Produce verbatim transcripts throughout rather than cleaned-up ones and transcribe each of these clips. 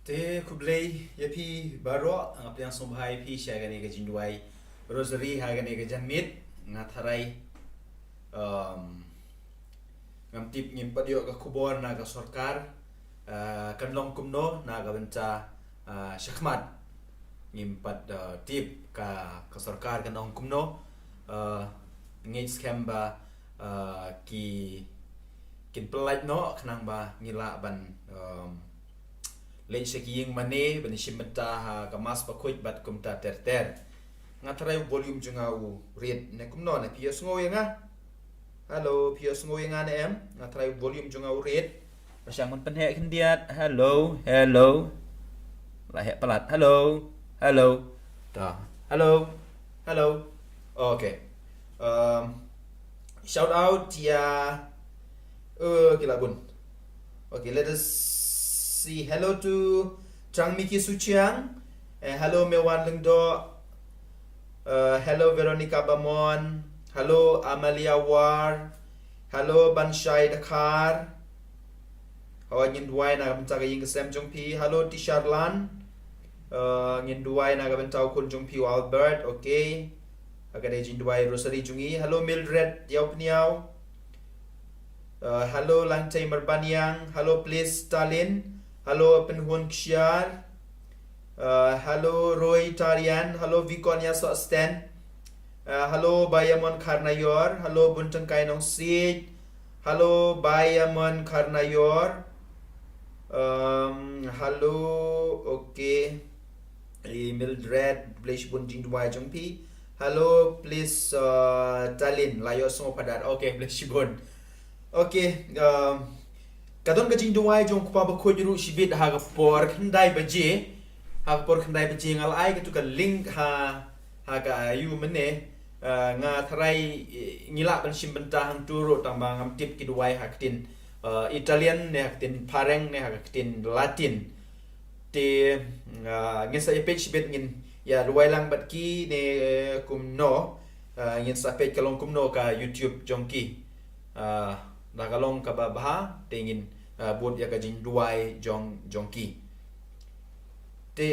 Te khublei ïa phi baroh, nga pdiang sngewbha ïa phi sha kane ka jingduwai Rosary ha kane ka janmiet. Nga tharai, um, ngam tip ngim pat ïoh ka khubor na ka sorkar, uh, kan long kumno na ka bynta, uh, shakhmat. Ngim pat, uh, tip ka, ka sorkar kan ong kumno, uh, ngeit skhem ba, uh, ki kin pyllait noh khnang ba ngi lah ban, um, leit sha ki ïing mane ban ïashim bynta ha ka Mass bakhuid bad kumta ter ter. Nga tharai u volume jong nga u rit ne kumno ne, phi ïohsngew ïa nga? Hello, phi ïohsngew ïa nga ne em? Nga tharai u volume jong nga u rit. Ba shang ban pynheh khyndiat. Hello, hello. La heh palat. Hello, hello. Ta. Hello, hello. Okay. Um, shout out ïa, uh, ki la bun. Okay, let us see. Hello to Trang Miki Suchiang. Eh, hello Mewan Lyngdoh. Uh, hello Veronica Bamon. Hello Amalia War. Hello Banshai Dkhar. Hawa, ngin duwai na ka bynta ka ïing ka sem jong phi. Hello Tisharlan. Uh, ngin duwai na ka bynta u khun jong phi u Albert. Okay. Ha ka dei jingduwai Rosary jong ngi. Hello Mildred Ïawpniaw. Uh, hello Langtei Marbaniang. Hello Bliss Stalin. Hello Pynhun Kshiar. Uh, hello Roy Tarian. Hello Vikonia Sosten. Uh, hello Bayamon Kharnayor. Hello Buntengkai Nongsiej. Hello Bayamon Kharnayor. Um, hello, okay. Eh, Mildred, blei shibun jingduwai jong phi. Hello, please, uh, Talin, la ïohsngew phadar. Okay, blei shibun. Okay, um, ka don ka jingduwai jong u Kpa Bakhuid ruh shibit ha ka por khyndai baje. Ha ka por khyndai baje nga la ai katu ka link ha, ha ka ayu mynne. Uh, nga tharai, eh, ngi lah ban shim bynta hangtu ruh tang ba ngam tip ki duwai ha ka ktien, uh, Italian ne ha ka ktien Phareng ne ha ka ktien Latin. Te, ah, ngin sa ïa peit shibit, ngin ïa duwai lang bad ki ne kumno, ah, ngin sa peit ka long kumno ka YouTube jong ki. Ah, da ka long kaba bha te ngin, ah, bud ïa ka jingduwai jong, jong ki. Te,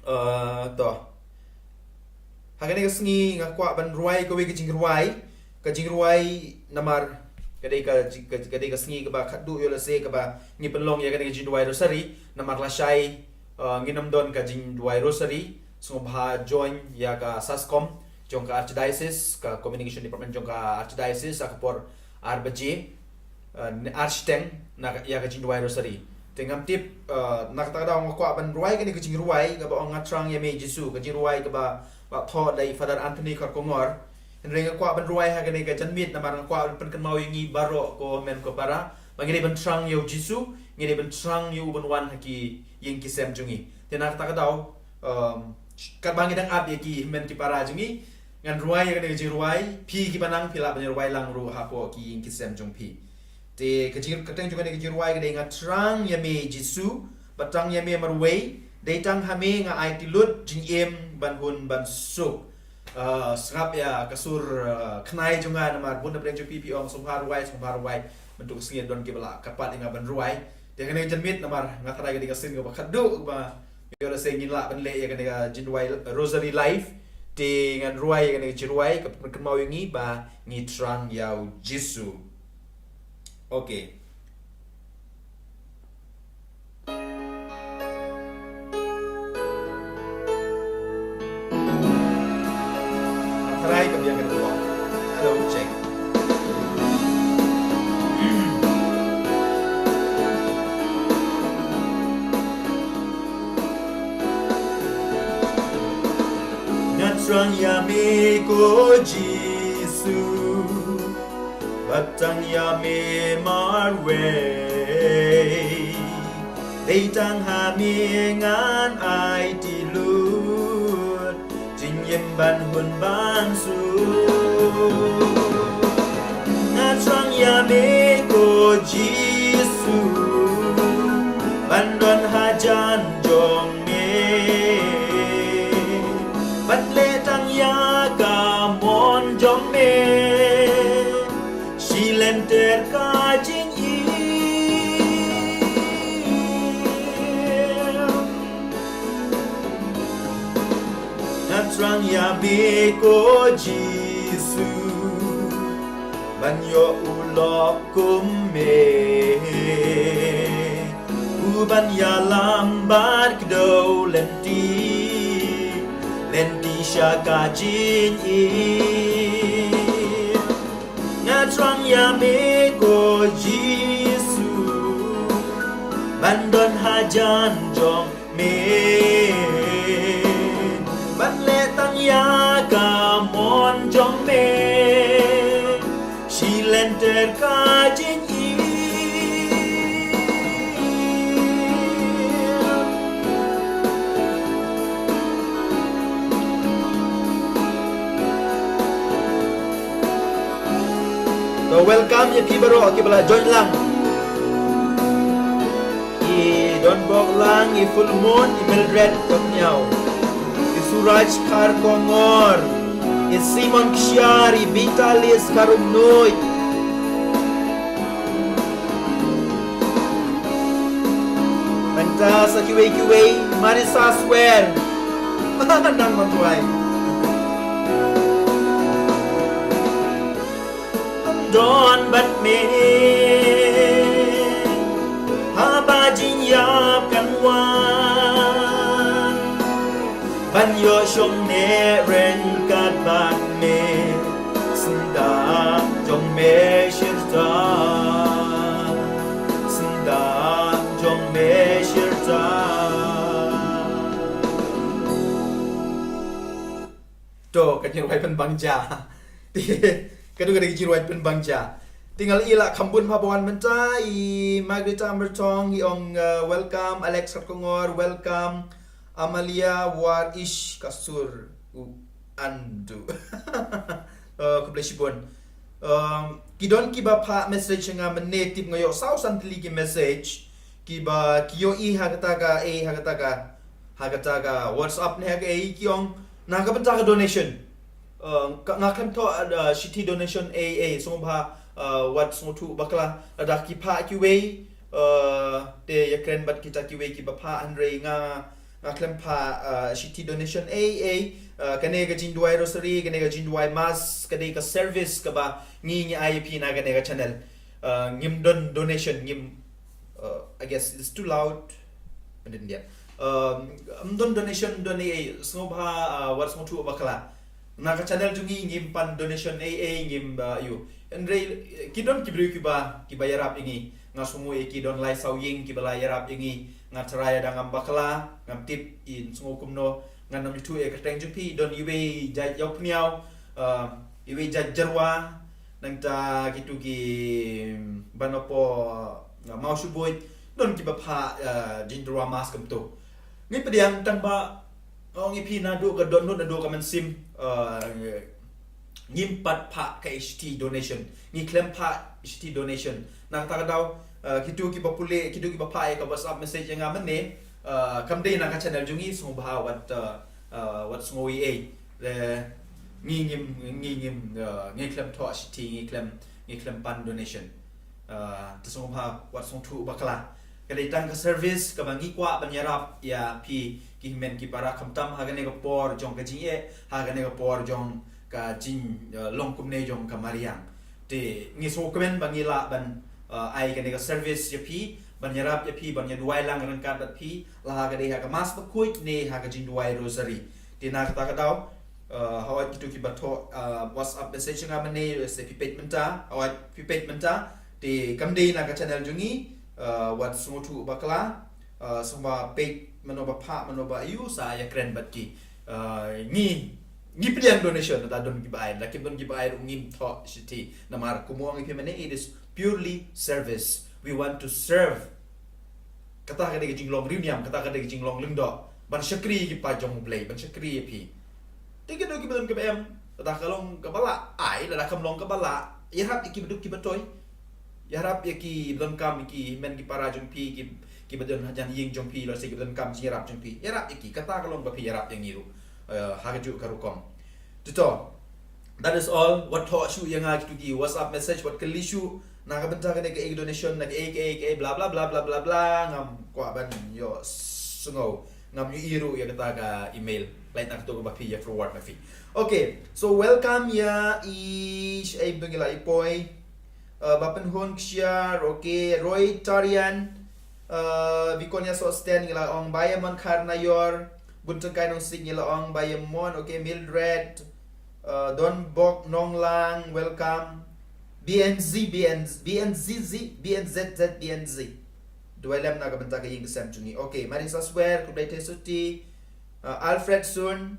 ah, to. Ha kane ka sngi nga kwah ban rwai kawei ka jingrwai, ka jingrwai namar ka dei ka, ka, ka dei ka sngi kaba khatduh ïoh lehse kaba ngi pynlong ïa kane ka jingduwai Rosary, namar lashai, uh, ngin ym don ka jingduwai Rosary. Sngewbha join ïa ka SASCOM jong ka Archdiocese, ka Communication Department jong ka Archdiocese ha ka por ar baje, uh, ne ar shiteng na ka, ïa ka jingduwai Rosary. Te ngam tip, uh, na kata ka daw nga kwah ban rwai kane ka jingrwai kaba ong Nga Thrang Ïa Me Jisu, ka jingrwai kaba la thoh da i Father Anthony Kharkongor. Hynrei nga kwah ban rwai ha kane ka janmiet namar nga kwah ban pynkynmaw ïa ngi baroh ko hynmen ko para ba ngi dei ban thrang ïa u Jisu, ngi dei ban thrang ïa u ban wan ha ki ïing ki sem jong ngi. Te na kata ka daw, um, katba ngi dang ap ïa ki hynmen ki para jong ngi, ngan rwai ïa kane ka jingrwai, phi kiba nang phi lah ban rwai lang ruh hapoh ki ïing ki sem jong phi. Te ka jing, ka kyrteng jong kane ka jingrwai ka dei Nga Thrang Ïa Me Jisu, ba tang ïa me marwei, dei tang ha me nga aiti lut jingim ban hun ban suk. Ah, sngap ïa ka sur, ah, khnai jong nga namar bun na pdeng jong phi phi ong sngewbha rwai, sngewbha rwai. Mynta ka sngi don kiba la kyrpad ïa nga ban rwai. Te kane ka janmiet namar nga tharai ka dei ka sien kaba khatduh ba ïoh lehse ngin lah ban leh ïa kane ka jingduwai Rosary live. Te ngan rwai ïa kane ka jingrwai kaba pynkynmaw ïa ngi ba Ngi Thrang Ïa U Jisu. Okay. Tharai ka biang ka dua. Hello, check. Nga thrang ïa me ko Jisu, ba tang ïa me marwei. Dei tang ha me ngan aiti lut jingim ban hun ban suk. Nga thrang ïa me ko Jisu, ban don hajan jong me, ban leh tang ïa ka mon jong me. Shi lynter ka jingim Thrang ïa me ko Jisu, ban ïoh u lok kum me, u ban ïalam bad kdew lynti, lynti sha ka jingim. Nga thrang ïa me ko Jisu, ban don hajan jong me, ban leh tang ïa ka mon jong me, shi lynter ka jingim. To welcome ïa phi baroh kiba la join lang. I Don Bok Lang, i Full Moon, i Mildred Kotniaw, i Suraj Kharkongor, i Simon Kshiar, i Vitalis Karumnuid. Mynta sa kiwei kiwei, Marisa Swer. Nang mangwai. Don bad me haba jingïap kan wan, ban ïoh shong ne ryngkat bad me. Syndah jong me shirta, syndah jong me shirta. To, ka jingrwai pynbang ja. Ka dei ka jingrwai pynbang ja. Te nga la ïohi la kham bun bha ba wan mynta, i Margarita Myrtong, i ong, uh, welcome, Alex Kharkongor, welcome, Amalia War Ish Kasur, u andu. Uh, khublei shibun. Um, ki don kiba phah message nga mynne, tip nga ïoh saw san tylli ki message, kiba ki ïohi ha kata ka, eh, ha kata ka, ha kata ka WhatsApp ne ha ka, eh, ki ong, na ka bynta ka donation. Uh, ka, nga khlem thoh, uh, shithi donation, eh, eh, sngewbha, uh, wat sngewthuh bakla, lada ki phah kiwei, uh, te ïakren bad kita kiwei kiba phah, hynrei nga, nga khlem phah, uh, shithi donation, eh, eh, uh, kane ka jingduwai rosary, kane ka jingduwai mass, kane ka service kaba ngi ngi ai phi na kane ka channel. Uh, ngim don donation, ngim, uh, I guess it's too loud. Pyndiat. Um, ym don donation, don ei ei, sngewbha, uh, wat sngewthuh bakla. Na ka channel jong ngi ngim pan donation ei ei, ngim, uh, ïoh. Hynrei, eh, ki don ki briew kiba, kiba ïarap ïa ngi. Nga sngew ïa ki don lai saw ïing kiba la ïarap ïa ngi. Nga tharai da ngam bakla, ngam tip in sngew kumno. Ngan ym ïathuh ïa ka kyrteng jong phi, don iwei jait Ïawphniaw, uh, iwei jait Jyrwa, nangta kitu ki, mm, ban hapoh, uh, Mawshynrut, don kiba phah, uh, jingduwai mass kumto. Ngi pdiang tang ba, ong ïa phi naduh ka dohnud naduh ka mynsiem, uh, ngim pat phah ka shithi donation. Ngi khlem phah shithi donation. Na kata ka daw, uh, kitu kiba pule, kitu kiba phah ïa ka WhatsApp message ïa nga mynne, uh, kam dei na ka channel jong ngi, sngewbha wat, uh, uh, wat sngew ei ei. Le, ngi ngim, ngi ngim, uh, ngi khlem thoh shithi, ngi khlem, ngi khlem pan donation. Uh, te sngewbha wat sngewthuh bakla. Ka dei tang ka service kaba ngi kwah ban ïarap ïa phi ki hynmen ki para, khamtam ha kane ka por jong ka jingeh, ha kane ka por jong ka jing, uh, long kumne jong ka mariang. Te ngi sngewkmen ba ngi lah ban, uh, ai kane ka service ïa phi, ban ïarap ïa phi, ban ïaduwai lang ryngkat bad phi, la ha ka dei ha ka mass bakhuid ne ha ka jingduwai rosary. Te na kata ka daw, uh, hawai kitu kiba thoh, uh, WhatsApp message nga mynne, se phi peit mynta, hawai phi peit mynta, te kam dei na ka channel jong ngi, uh, wat sngewthuh bakla, uh, sngewbha peit mano ba phah, mano ba ïoh sa ïakren bad ki. Uh, ngi, ngi pdiang donation, lada don kiba ai, lada kim don kiba ai ruh ngim thoh shithi. Namar kumno nga ong ïa phi mynne, it is purely service. We want to serve. Kata ka dei ka jinglong riewniam, kata ka dei ka jinglong lyngdoh. Ban shakri ïa ki paid jong U Blei, ban shakri ïa phi. Te kitu kiba don kiba em, lada ka long kaba lah, ai, lada kam long kaba lah, ïarap ïa kiba duk kiba toi. Ïarap ïa kiba donkam, ïa ki hynmen ki para jong phi, ki, kiba don hajan ïing jong phi, lane kiba donkam jingïarap jong phi. Ïarap ïa ki, kata ka long ba phi ïarap ïa ngi ruh. Eh, ha kajuh ka rukom. Te to, that is all. Wat thoh shuh ïa nga kitu ki WhatsApp message, wat kylli shuh na ka bynta kane kaei ka donation, na kaei, kaei, kaei, bla, bla, bla, ngam kwah ban ïohsngew. Ngam ïohi ruh ïa kata ka email. Like na kato kaba phi ïa forward na phi. Okay, so welcome ïa i, shaei mynta ngi la ïa poi. Uh, Bapynhun Kshiar, okay, Roy Tarian, uh, Bikonia Sosten ngi la ong, Bayamon Kharnayor, Buntyngkai Nongsik ngi la ong, Bayamon, okay, Mildred, uh, Donbok Nonglang, welcome. B N Z, B N Z, B N Z Z, B N Z Z, B N Z. Duwai lem na ka bynta ka ïing ka sem jong ngi. Okay, Marisa Swer, khublei te suti. Uh, Alfred Sun,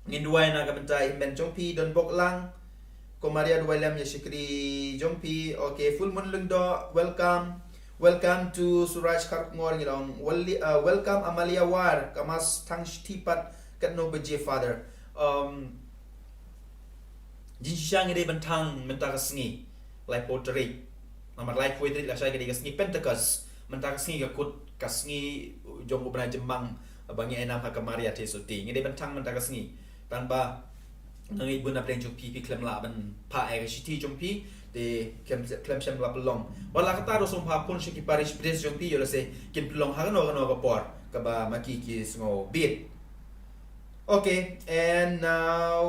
ngin duwai na ka bynta i hynmen jong phi, Donbok Lang. Ko Maria, duwai lem ïa shakri jong phi. Okay, Full Moon Lyngdoh, welcome. Welcome to Suraj Kharkongor, ngi la ong, wel-, uh, welcome Amalia War, ka mass tang shtipat katno baje, Father. Um, Jingshisha ngi dei ban thang mynta ka sngi laiphew tarik. Namar laiphew tarik lashai ka dei ka sngi Pentecost. Mynta ka sngi ka kut ka sngi jong u bnai jymmang ba ngi ai nam ha ka Maria te suti. Ngi dei ban thang mynta ka sngi. Tang ba nga ngeit bun na pdeng jong phi phi khlem lah ban phah ïa ka shithi jong phi, te khlem, khlem shym la pynlong. Wat la katta ruh sngewbha phone sha ki parish priest jong phi, ïoh lehse kin pynlong ha kano kano ka por kaba ma ki ki sngewbit. Okay, and now,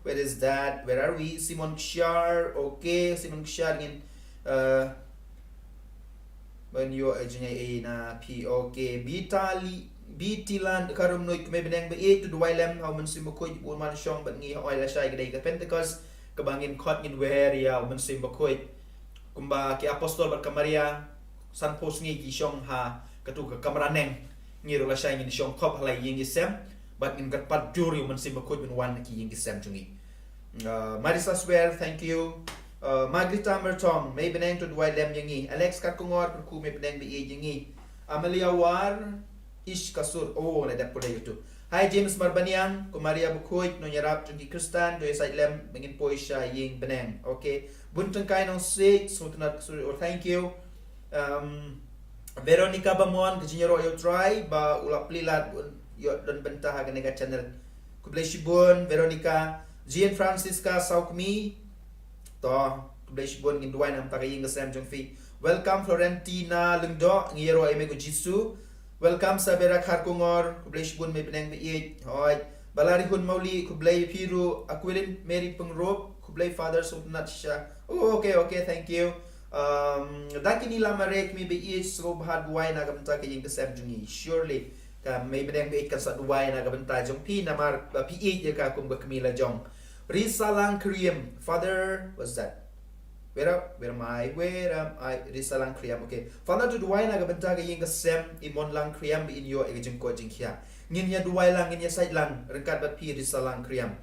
where is that? Where are we? Simon Kshiar. Okay, Simon Kshiar ngin, uh, ban ïoh, eh, jingïaid na phi. Okay, Bitali, Bitilan Kharumnuid, kmie bneng ba ïeit, to duwai lem ha u Mynsiem Bakhuid, un wan shong bad ngi, hooid lashai ka dei ka Pentecost kaba ngin khot ngin wer ïa u Mynsiem Bakhuid. Kumba ki apostol bad ka Maria, sanphew sngi ki shong ha kato ka kamra neng. Ngi ruh lashai ngin shong khop ha la ïing ki sem bad ngin kyrpad jur ïa u Mynsiem Bakhuid ban wan na ki ïing ki sem jong ngi. Uh, Marisa Swer, thank you. Uh, Margarita Mertong, mei bneng, to duwai lem ïa ngi. Alex Kharkongor, kyrkhu mei bneng ba ïeit ïa ngi. Amelia War, Ish Kasur, oh, la dep pule gitu. Hi James Marbaniang, ko Maria Bakhuid, nongïarap jong ki Khristan, to ïasaid lem ba ngin poi sha ïing bneng. Okay. Buntyngkai Nongsik, sngewtynnat Kasur, oh, thank you. Um, Veronica Bamon, ka jingïaroh ïa u Trai ba u la plie lad ban ïoh don bynta ha kane ka channel. Khublei shibun Veronica. Jean Francisca Sawkmi, to, khublei shibun, ngin duwai na ka bynta ka ïing ka sem jong phi. Welcome Florentina Lyngdoh, ngi ïaroh ïa me ko Jisu. Welcome Sabera Kharkongor, khublei shibun mei bneng ba ïeit. Hooid. Balarihun Mawlieh, khublei phi ruh. Aquilin Mary Pyngrope, khublei Father, sngewtynnat shisha. Oh, okay, okay, thank you. Um, da kine la mareh kmie ba ïeit, sngewbha duwai na ka bynta ka ïing ka sem jong ngi. Surely ka mei bneng ba ïeit kan sa duwai na ka bynta jong phi namar ba phi ïeit ïa ka kum ka kmie la jong. Risalang Kriam, Father, what's that? Where am, where am I? Where am I? Risalang Kriam, okay. Father, to duwai na ka bynta ka ïing ka sem i Monlang Kriam ba in ïoh ïa ka jingkoit jingkhiah. Ngin ïa duwai lang, ngin ïasaid lang ryngkat bad phi Risalang Kriam.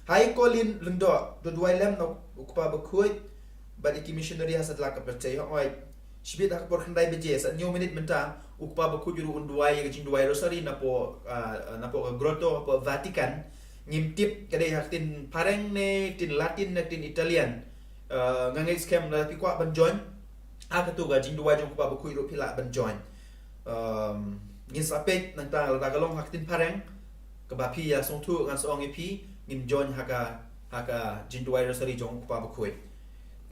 Hi Colin Lyngdoh, to duwai lem na u Kpa Bakhuid bad ïa ki missionary ha satlak ka pyrthei, hooid. Shibit ha ka por khyndai baje, sa hynñiew minit mynta, u Kpa Bakhuid u ruh un duwai ïa ka jingduwai Rosary napoh, ah, napoh ka grotto hapoh Vatican. Ngim tip ka dei ha ktien phareng ne ktien Latin ne ktien Italian. Ah, nga ngeit skhem lada phi kwah ban join ha kato ka jingduwai jong u Kpa Bakhuid ruh phi lah ban join. Um, ngin sa peit nangta lada ka long ha ktien phareng kaba phi ïa sngewthuh, ngan sa ong ïa phi, ngin join ha ka, ha ka jingduwai Rosary jong u Kpa Bakhuid.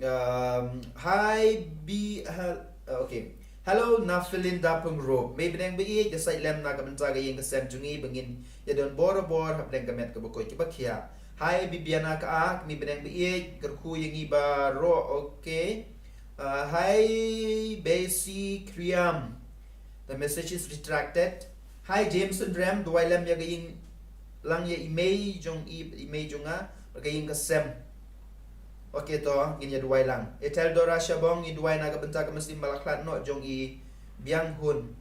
Um, hi, bi, hel-, uh, okay. Hello, Nafelinda Pyngrope. Mei bneng ba ïeit, ïasaid lem na ka bynta ka ïing ka sem jong ngi ba ngin ïa don bor bor hapdeng ka met kaba koit kaba khiah. Hi, Bibiana Ka Ak, mei bneng ba ïeit, kyrkhu ïa ngi baroh, okay. Uh, hi, Besi Kriam. The message is retracted. Hi, Jameson Rem, duwai lem ïa ka ïing lang ïa i mei jong i, i mei jong nga, ka ïing ka sem. Okay to, ngin ïa duwai lang. Ethel Dora Shabong, ngin duwai na ka bynta ka mynsiem ba la khlad noh jong i Biang Hun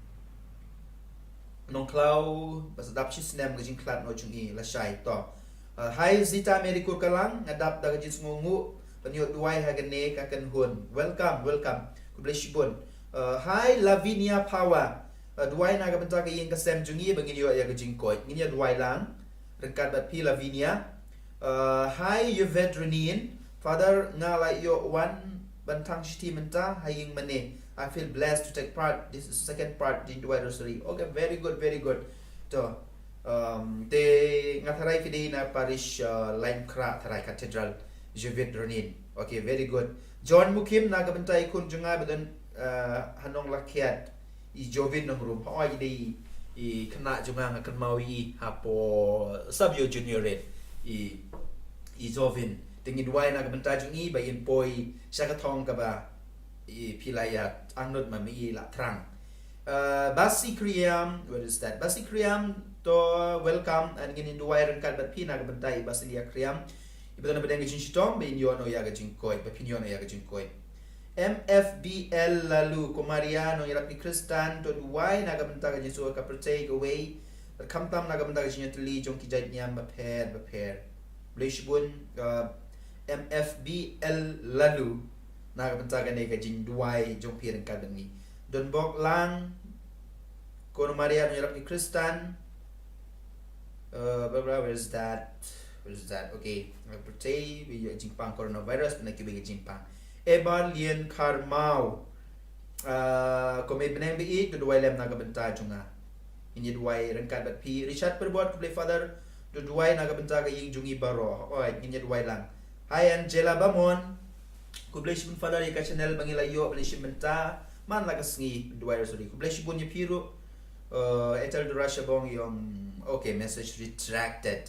Nongkhlaw, ba sa dap shi snem ka jingkhlad noh jong i lashai to. Uh, hi Zita Mary Kurkalang, nga dap da ka jingsngewnguh ban ïoh duwai ha kane ka kynhun. Welcome, welcome. Khublei shibun. Uh, hi Lavinia Power. Uh, duwai na ka bynta ka ïing ka sem jong ngi ba ngin ïoh ïa ka jingkoit. Ngin ïa duwai lang ryngkat bad phi Lavinia. Uh, hi Yvette Renin. Father, nga la ïoh wan ban thang shithi mynta ha ïing mane. I feel blessed to take part. This is second part jingduwai Rosary. Okay, very good, very good. To, um, te nga tharai phi dei na parish, uh, Laitumkhrah tharai Cathedral, Yvette Renin. Okay, very good. John Mukim, na ka bynta i khun jong nga ba don, uh, ha Nonglakhiat, i Jovin Nongrum. Hooid, i dei i, i khynnah jong nga, nga kynmaw ïa i hapoh Sabio Junior Red, i, i Jovin. Te ngin duwai na ka bynta jong i ba in poi sha ka thong kaba i phi la ïa angnud ma me i la thrang. Uh, Basi Kriam, what is that? Basi Kriam, to welcome, and ngin duwai ryngkat bad phi na ka bynta i Basilia Kriam. I ba don ha pdeng ka jingshitom, ba in ïoh noh ïa ka jingkoit, ba phin ïoh noh ïa ka jingkoit. M F B L Lalu, ko Maria, nongïarap ki Khristan, to duwai na ka bynta ka jingsuk ka pyrthei kawei, bad khamtam na ka bynta ka jingïatylli jong ki jait niam bapher bapher. Khublei shibun, uh, M F B L Lalu, na ka bynta kane ka jingduwai jong phi ryngkat bad ngi. Donbok Lang, ko Maria, nongïarap ki Khristan, uh, bla bla, where is that? Where is that? Okay. Nga pyrthei, ba ïoh jingpang coronavirus, bad na kiwei ki jingpang. Ebar Lien Kharmau. Uh, ko Mei Bneng Baieit, to duwai lem na ka bynta jong nga. Ngin ïa duwai ryngkat bad phi. Richard Pyrbot, khublei Father, to duwai na ka bynta ka ïing jong ngi baroh. Oi, ngin ïa duwai lang. Hi Angela Bamon. Khublei shibun Father ïa ka channel ba ngi la ïoh ban ïashim bynta man la ka sngi ban duwai rosary. Khublei shibun ïa phi ruh. Uh, Ethel Durasha Bong Yong. Okay, message retracted.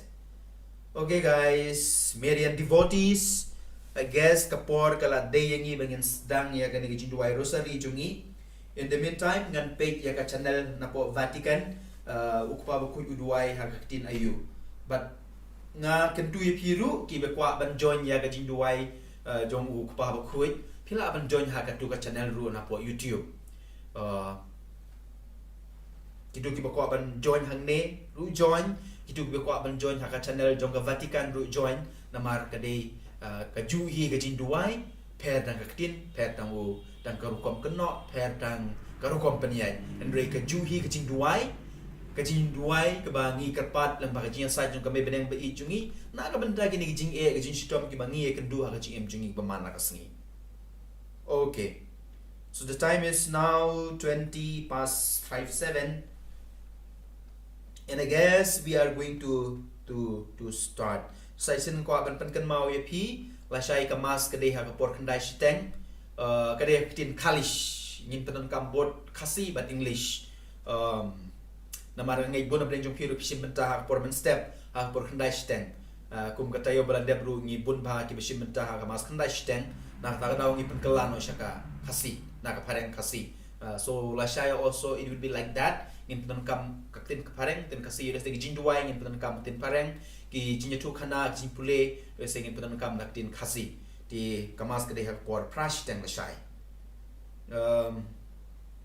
Okay guys, Marian devotees, I guess ka por ka la dei ïa ngi ba ngin sdang ïa kane ka jingduwai rosary jong ngi. In the meantime, ngan peit ïa ka channel napoh Vatican, uh, u Kpa Bakhuid u duwai ha ka ktien aïu. But nga kyntu ïa phi ruh kiba kwah ban join ïa ka jingduwai, uh, jong u Kpa Bakhuid, phi lah ban join ha katu ka channel ruh napoh YouTube. Uh, kito kiba kwah ban join hangne ruh join, kito kiba kwah ban join ha ka channel jong ka Vatican ruh join, namar ka dei, uh, kajuh hi ka jingduwai, pher tang ka ktien, pher tang u, tang ka rukom kynnoh, pher tang ka rukom pynïaid. Hynrei kajuh hi ka jingduwai, ka jingduwai kaba ngi kyrpad lem bad ka jingïasaid jong ka Mei Bneng Baieit jong ngi na ka bynta kine ki jingeh, ka jingshitom kiba ngi ïakynduh ha ka jingim jong ngi ba man la ka sngi. Okay. So the time is now twenty past five seven. And I guess we are going to, to, to start. Sa shisien kwah ban pynkynmaw ïa phi, lashai ka mass ka dei ha ka por khyndai shiteng, uh, ka dei ha ka ktien Khalish, ngin pyndonkam both Khasi bad English. Um, namar nga ngeit bun na pdeng jong phi ruh phi shim bynta ha ka por mynstep, ha ka por khyndai shiteng. Uh, kum ka taïew ba la dep ruh ngi bun bha kiba shim bynta ha ka mass khyndai shiteng, na kata ka daw ngi pynkylla noh sha ka Khasi, na ka phareng Khasi. Uh, so lashai also it will be like that. Ngin pyndonkam ka ktien ka phareng, ktien Khasi, lehse ki jingduwai ngin pyndonkam ktien phareng, ki jingïathuhkhana, ki jingpule, lehse ngin pyndonkam da ka ktien Khasi. Te ka mass ka dei ha ka por phra shiteng lashai. Um,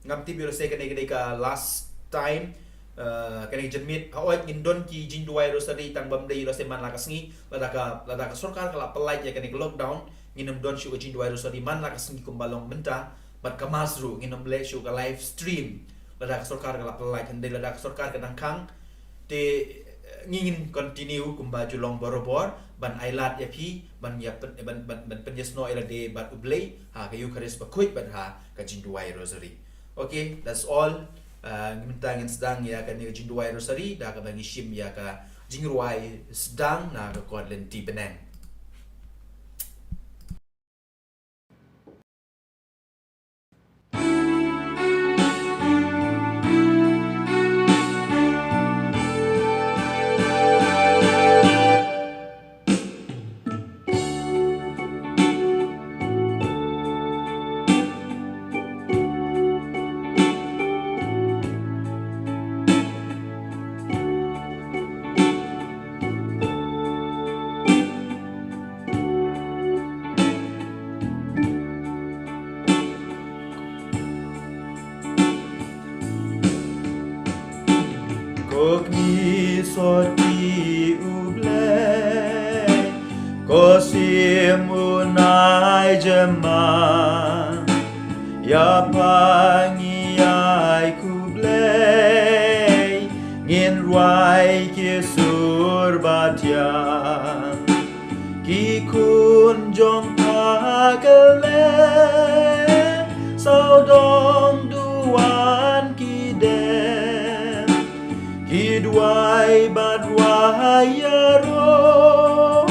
ngam tip ïoh lehse kane ka dei ka last time. Uh, kane ka janmiet, hooid ngin don ki jingduwai rosary tang bym dei lehse man la ka sngi, lada ka, lada ka sorkar ka la pyllait ïa kane ka lockdown, ngin ym don shuh ka jingduwai rosary man la ka sngi kumba long mynta, bad ka mass ruh ngin ym leh shuh ka live stream lada ka sorkar ka la pyllait. Hynrei lada ka sorkar ka dang khang, te, eh, ngi ngin continue kumba ju long barabor ban ailad ïa phi, ban ïa pyn-, ban, ban, ban pynïasnoh ïa lade bad U Blei ha ka Eucharist bakhuid bad ha ka jingduwai rosary. Okay, that's all. Uh, mynta ngin sdang ïa kane ka jingduwai rosary da kaba ngi shim ïa ka jingrwai sdang na ka kot lynti bneng. Ko kmie sotti U Blei, ko sim u nai jemma, ïa pha ngi ai khublei, ngin rwai ki sur ba thiang. Ki khun jong pha kylleng, sawdong duwan ki dem, ki duwai bad rwai ïaroh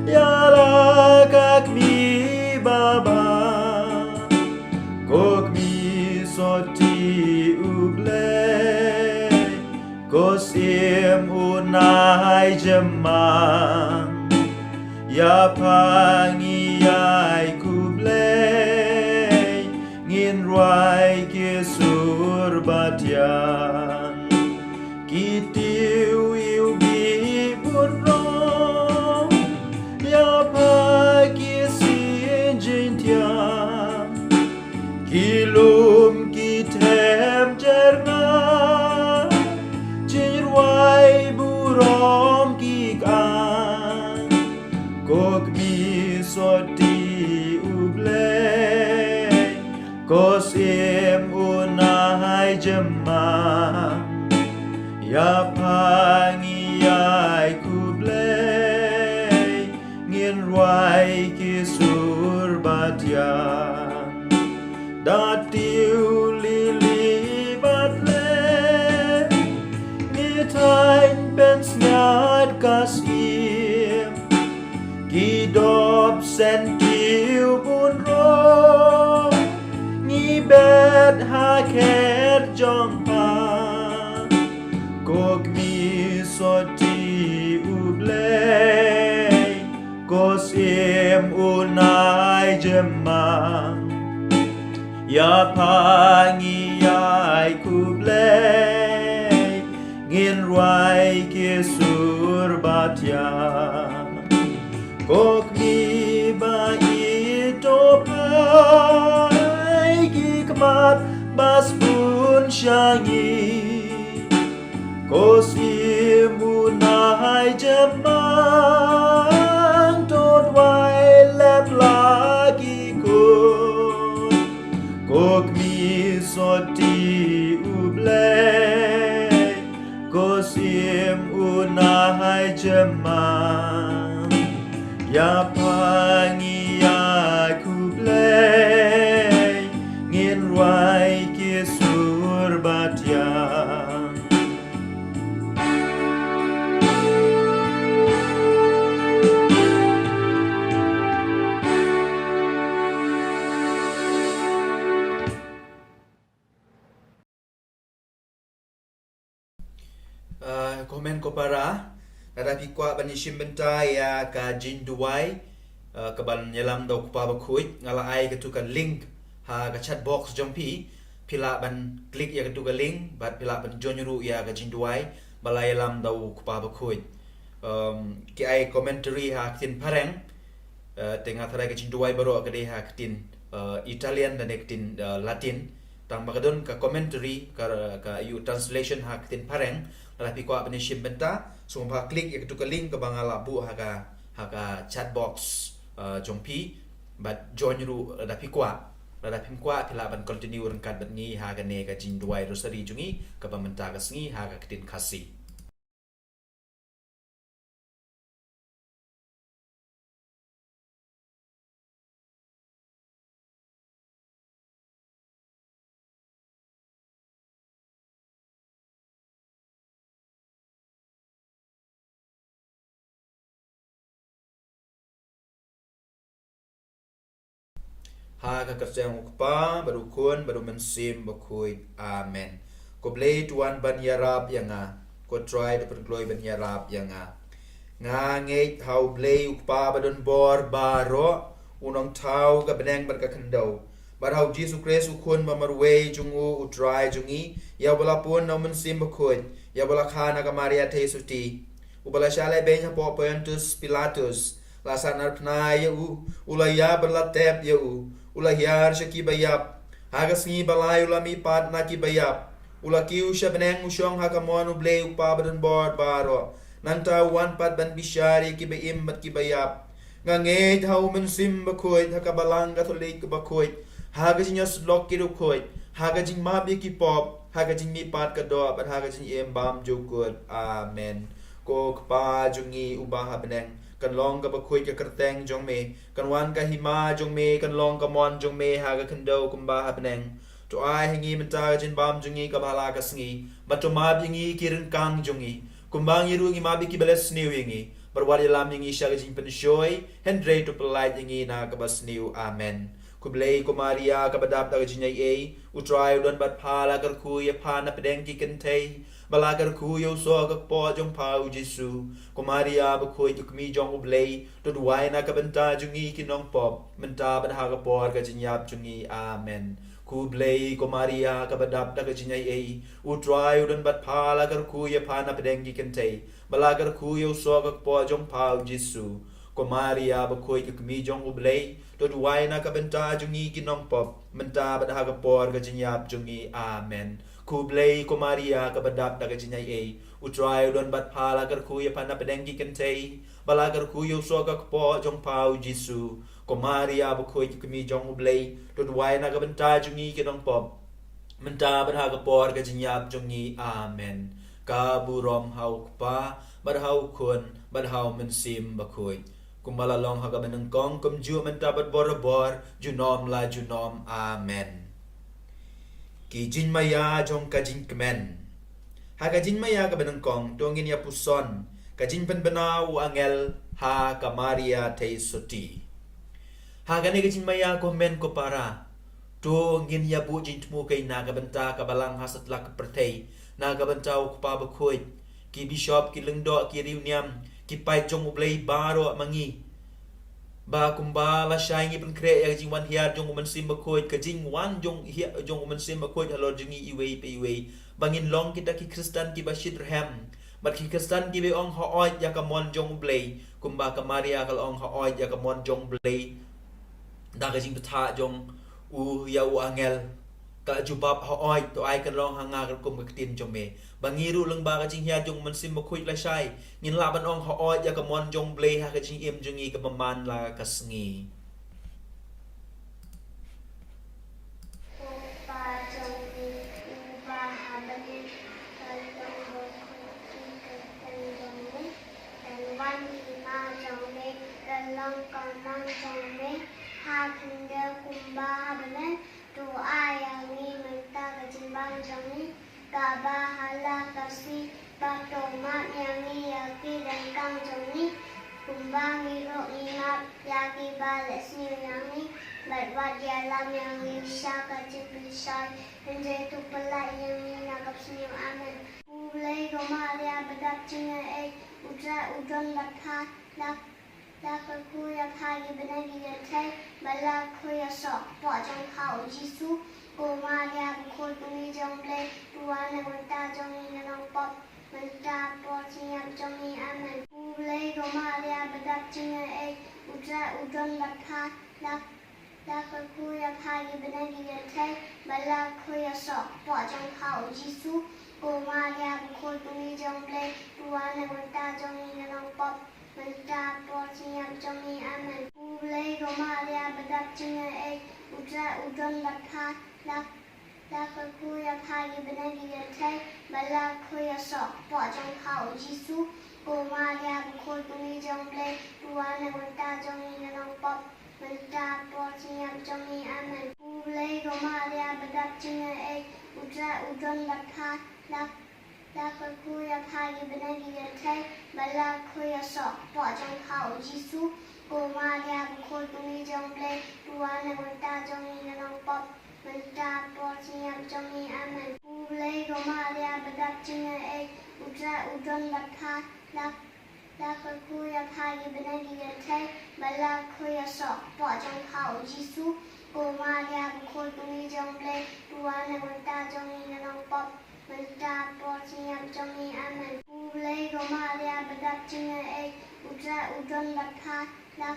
ïa la ka kmie babha. Ko kmie sotti U Blei, Unai jemang, ïa pha ngi ïai khublei, ngin rwai ki sur bad ïa ki tiew iwbih bun rong, ïa pha ki sien jingthiang, ki lum ki them jer nga, jingrwai burom ki kan, ko kmie sotti U Blei, ko Syiem Unai jemang, ïa pha ngi ïai khublei, ngin rwai ki sur bad ïa da tiew lili bad lem, ngi thaiñ pynsngiat ka Syiem, ki dop sentiew bun rong, ngi bet ha khet jong pha, ko kmie sotti U Blei, ko Syiem Unai jemang, ïa pha ngi ïai khublei, ngin rwai ki sur bad ïa ko kmie ba i to phai, ki khmat ba sbun sha ngi, ko Syiem Unai jemang, to duwai lem la ki khun, ko kmie sotti U Blei, ko Syiem Unai jemang, ïa pha ngi ïai khublei, ngin rwai ki sur bad ïa Uh, comment ko para, lada phi kwah ban ïashim bynta ïa ka jingduwai, uh, kaban ïalam da u Kpa Bakhuid, nga la ai katu ka link ha ka chat box jong phi, phi lah ban click ïa katu ka link, bad phi lah ban join ruh ïa ka jingduwai ba la ïalam da u Kpa Bakhuid. Um, ki ai commentary ha ktien Phareng, uh, te nga tharai ka jingduwai baroh ka dei ha ktien, uh, Italian lane ktien, uh, Latin. Tang ba ka don ka commentary, ka, ka ïoh translation ha ktien Phareng, lada phi kwah ban ïashim bynta, sngewbha click ïa katu ka link kaba nga la buh ha ka, ha ka chat box, uh, jong phi, bad join ruh lada phi kwah. Lada phim kwah, phi lah ban continue ryngkat bad ngi ha kane ka jingduwai rosary jong ngi kaba mynta ka sngi ha ka ktien Khasi. Ha ka kyrteng u Kpa, bad u Khun, bad u Mynsiem Bakhuid. Amen. Ko Blei to wan ban ïarap ïa nga. Ko Trai to pynkloi ban ïarap ïa nga. Nga ngeit ha u Blei u Kpa badonbor baroh, u Nongthaw ka bneng bad ka khyndew. Bad ha u Jisu Khrist u Khun ba marwei jong u, u Trai jong ngi, ïa uba la pun na u Mynsiem Bakhuid, ïa uba la kha na ka Maria thei suti, uba la shah lehbeiñ hapoh Pontius Pilatus, la sahnarphna ïa u, u la ïap bad la tep ïa u, u la hiar sha kiba ïap. Ha ka sngi ba lai u la mihpat na kiba ïap. U la kiew sha bneng, u shong ha ka mon u Blei u Kpa badonbor baroh. Nangta u wan pat ban bishar ïa kiba im bad kiba ïap. Nga ngeit ha u Mynsiem Bakhuid, ha ka Balang Katholik kaba khuid, ha ka jingïasyllok ki riewkhuid, ha ka jingmap ïa ki pop, ha ka jingmihpat ka doh, bad ha ka jingim bymjukut. Amen. Ko Kpa jong ngi uba ha bneng, kan long kaba khuid ka kyrteng jong me, kan wan ka hima jong me, kan long ka mon jong me ha ka khyndew kumba ha bneng. To ai ha ngi mynta ka jingbam jong ngi kaba ha la ka sngi, bad to map ïa ngi ki ryngkang jong ngi, kumba ngi ruh ngi map ïa kiba leh sniew ïa ngi, bad wat ïalam ïa ngi sha ka jingpynshoi, hynrei to pyllait ïa ngi na kaba sniew. Amen. Khublei ko Maria kaba dap da ka jingaiei, u Trai u don bad pha, la kyrkhu ïa pha napdeng ki kynthei, ba la kyrkhu ïa u soh ka kpoh jong pha u Jisu. Ko Maria bakhuid, u kmie jong u Blei, to duwai na ka bynta jong ngi ki nongpop, mynta bad ha ka por ka jingïap jong ngi. Amen. Ko Blei, ko Maria kaba dap da ka jingaiei, u Trai u don bad pha. La kyrkhu ïa pha na pdeng ki kynthei, ba la kyrkhu ïa u soh ka kpoh jong pha u Jisu. Ko Maria bakhuid, u kmie jong u Blei, to duwai na ka bynta jong ngi ki nongpop, mynta bad ha ka por ka jingïap jong ngi. Amen. Ko Blei, ko Maria kaba dap da ka jingaiei, u Trai u don bad pha. La kyrkhu ïa pha na pdeng ki kynthei, ba la kyrkhu ïa u soh ka kpoh jong pha u Jisu. Ko Maria bakhuid, u kmie jong u Blei, to duwai na ka bynta jong ngi ki nongpop, mynta bad ha ka por ka jingïap jong ngi. Amen. Ka burom ha u Kpa, bad ha u Khun, bad ha u Mynsiem Bakhuid, kumba la long ha kaba nyngkong, kumjuh mynta bad borabor, junom la junom. Amen. Ki jingmaïa jong ka jingkmen. Ha ka jingmaïa kaba nyngkong, to ngin ïa puson ka jingpynbna u angel ha ka Maria Theisotti. Ha kane ka jingmaïa, ko hynmen ko para, to ngin ïa buh jingthmu keiñ na ka bynta ka Balang ha satlak ka pyrthei, na ka bynta u Kpa bakhuid, ki bishop, ki lyngdoh, ki riewniam, ki paid jong u Blei baroh ma ngi, ba kumba lashai ngi pynkhreh ïa ka jingwan hiar jong u Mynsiem Bakhuid, ka jingwan jong hiar jong u Mynsiem Bakhuid halor jong ngi iwei pa iwei, ba ngin long kita ki Khristan kiba shitrhem, bad ki Khristan kiba ong hooid ïa ka mon jong u Blei, kumba ka Maria ka la ong hooid ïa ka mon jong u Blei. Da ka jingbthah jong u ïa u angel, ka la jubab, hooid, to ai kan long ha nga katkum ka ktien jong me. Ba ngi ruh lyngba ka jinghiar jong u Mynsiem Bakhuid lashai, ngin lah ban ong hooid ïa ka mon jong u Blei ha ka jingim jong ngi kaba man la ka sngi. Ko Pa jong ngi uba ha bneng, kan long bakhuid ïa ka kyrteng jong me, kan wan ïa ka hima jong me, kan long ka mon jong me ha khyndiat kumba ha bneng. To ai ïa ngi mynta ka jingbam jong ngi kaba ha la ka sngi, bad to map ïa ngi ïa ki donkam jong ngi, kumba ngi ruh ngi map ïa kiba leh sniew ïa ngi, bad wat ïalam ïa ngi sha ka jingpynshoi, hynrei to pyllait ïa ngi na ka bsniew. Amen. Ko Blei, ko Maria ba dap jingaiei, u Trai u don bad pha. La, la kyrkhu ïa pha ha ki bneng ki kynthei, bad la kyrkhu ïa u soh kpoh jong pha u Jisu. Ko Maria bakhuid, ko kmie jong u Blei, to wan na ka bynta jong ngi ki nongpop, mynta bad ha ka por jingïap jong ngi. Amen. Ko Blei, ko Maria ba dap jingaiei, u Trai u don bad pha. La, la kyrkhu ïa pha ha ki bneng ki kynthei, bad la kyrkhu ïa u soh kpoh jong pha u Jisu. Ko Maria bakhuid, ko kmie jong u Blei, to wan na ka bynta jong ngi ki nongpop, mynta bad ha ka por jingïap jong ngi. Amen. Ko Blei, ko Maria ba dap jingaiei, u Trai u don bad pha. La, la kyrkhu ïa pha ha ki bneng ki kynthei, bad la kyrkhu ïa u soh kpoh jong pha u Jisu. Ko Maria bakhuid, ko kmie jong u Blei, to wan na ka bynta jong ngi ki nongpop, mynta bad ha ka por jingïap jong ngi. Amen. Ko Blei, ko Maria ba dap jingaiei, u Trai u don bad pha. La, la kyrkhu ïa pha ha ki bneng ki kynthei, bad la kyrkhu ïa u soh kpoh jong pha u Jisu. Ko Maria bakhuid, ko kmie jong u Blei, to wan na ka bynta jong ngi ki nongpop, mynta bad ha ka por jingïap jong ngi. Amen. Ko Blei, ko Maria ba dap jingaiei, u Trai u don bad pha. La, la kyrkhu ïa pha ha ki bneng ki kynthei, bad la kyrkhu ïa u soh kpoh jong pha u Jisu. Ko Maria bakhuid, ko kmie jong u Blei, to wan na ka bynta jong ngi ki nongpop, mynta bad ha ka por jingïap jong ngi. Amen. Ko Blei, ko Maria ba dap jingaiei, u Trai u don bad pha. La,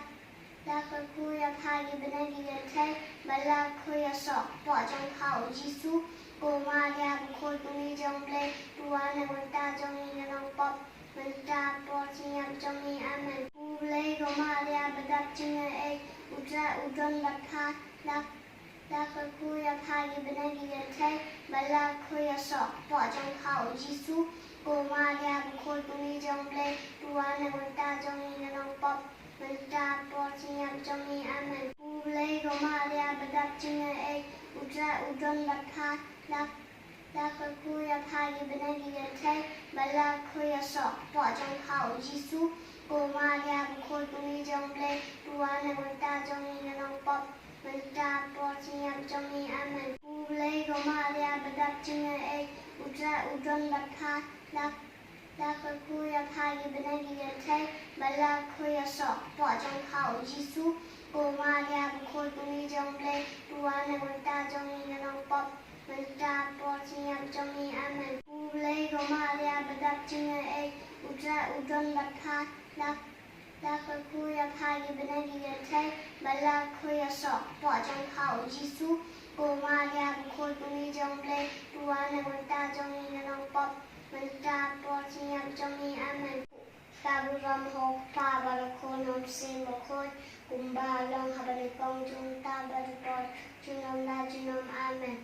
la kyrkhu ïa pha ha ki bneng ki kynthei, bad la kyrkhu ïa u soh kpoh jong pha u Jisu. Ko Maria bakhuid, ko kmie jong u Blei, to wan na ka bynta jong ngi ki nongpop, mynta bad ha ka por jingïap jong ngi. Amen. Ko Blei, ko Maria ba dap jingaiei, u Trai u don bad pha. La, la kyrkhu ïa pha ha ki bneng ki kynthei, bad la kyrkhu ïa u soh kpoh jong pha u Jisu. Ko Maria bakhuid, ko kmie jong u Blei, to wan na ka bynta jong ngi ki nongpop, mynta bad ha ka por jingïap jong ngi. Amen. Ko Blei, ko Maria ba dap jingaiei, u Trai u don bad pha. La, la kyrkhu ïa pha ha ki bneng ki kynthei, bad la kyrkhu ïa u soh kpoh jong pha u Jisu. Ko Maria bakhuid, ko kmie jong u Blei, to wan na ka bynta jong ngi ki nongpop, Mynta por jingïap jong ngi. Amen. Khublei ko Maria badap jingïeit, U Trai u don bad pha, la la kyrkhu ïa pha ki bneng ki kynthei, bad la kyrkhu ïa soh kpoh jong pha u Jisu. Ko Maria bakhuid, ko Mei jong U Blei, to wan na ka bynta jong ngi ki nongpop, mynta por jingïap jong ngi. Amen. Khublei ko Maria badap jingïeit, U Trai u don bad pha, la la kyrkhu ïa pha ki bneng ki kynthei, bad la kyrkhu ïa soh kpoh jong pha u Jisu. Ko Maria bakhuid, ko Mei jong U Blei, to wan na ka bynta jong ngi ki nongpop, mynta por jingïap jong ngi. Amen. Ka bynta jong U Kpa bad U Khun bad U Mynsiem Bakhuid, kumba long ha banyngkong, junom bad junom la junom. Amen.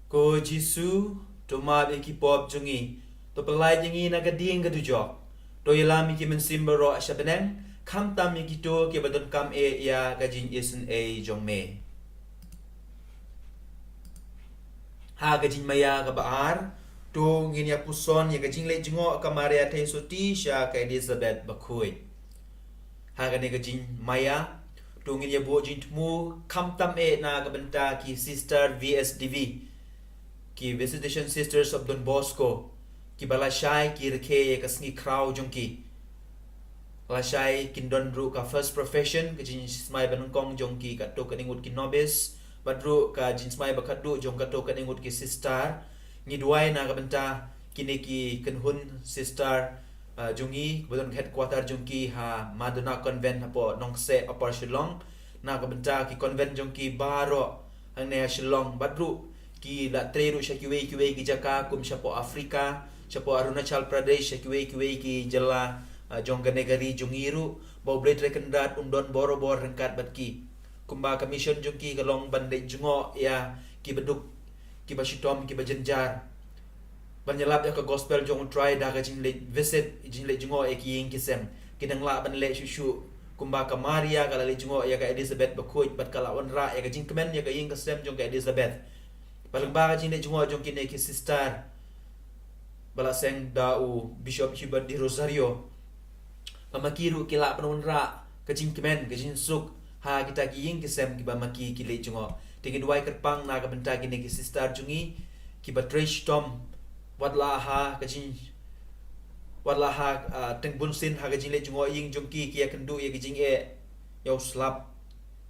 Ko Jisu, to map ïa ki pop jong ngi, to pyllait ïa ngi na ka ding ka dujok, to ïalam ïa ki mynsiem baroh sha bneng, khamtam ïa kito kiba donkam eh ïa ka jingisynei jong me. Ha ka jingmaïa kaba ar, to ngin ïa puson ïa ka jingleit jngoh ka Maria Theisotti sha ka Elizabeth Bakhuid. Ha kane ka jingmaïa, to ngin ïa buh jingthmu khamtam eh na ka bynta ki sister V S D V, ki Visitation Sisters of Don Bosco, kiba lashai ki rakhe ïa ka sngi khraw jong ki. Lashai kin don ruh ka first profession, ka jingsmai banyngkong jong ki katto katne ngut ki novice, bad ruh ka jingsmai ba khatduh jong katto katne ngut ki sister. Ngi duwai na ka bynta kine ki kynhun sister, ah, jong ngi, ba don headquarter jong ki ha Madonna Convent hapoh Nongkseh, Upper Shillong, na ka bynta ki convent jong ki baroh hangne ha Shillong, bad ruh ki la trei ruh sha kiwei kiwei ki jaka, kum shapoh Africa, shapoh Arunachal Pradesh, sha kiwei kiwei ki jylla, ah, jong kane ka ri jong ngi ruh, ba U Blei Trai Kynrad un don borabor ryngkat bad ki. Kumba ka mission jong ki ka long ban leit jngoh ïa kiba duk, kiba shitom, kiba jynjar, ban ïalap ïa ka gospel jong U Trai da ka jingleit visit, jingleit jngoh ïa ki ïing ki sem. Ki dang lah ban leh shuh shuh, kumba ka Maria ka la leit jngoh ïa ka Elizabeth Bakhuid bad ka la wanrah ïa ka jingkmen ïa ka ïing ka sem jong ka Elizabeth. Bad lyngba ka jingleit jngoh jong kine ki sister ba la seng da u Bishop Hubert de Rosario, ba ma ki ruh ki lah ban wanrah ka jingkmen, ka jingsuk ha kita ki ïing ki sem kiba ma ki ki leit jngoh. Te ngi duwai kyrpang na ka bynta kine ki sister jong ngi kiba trei shitom, wat la ha ka jing, wat la ha, ah, teng bunsien ha ka jingleit jngoh ïing jong ki, ki ïakynduh ïa ka jingeh, ïa u slap,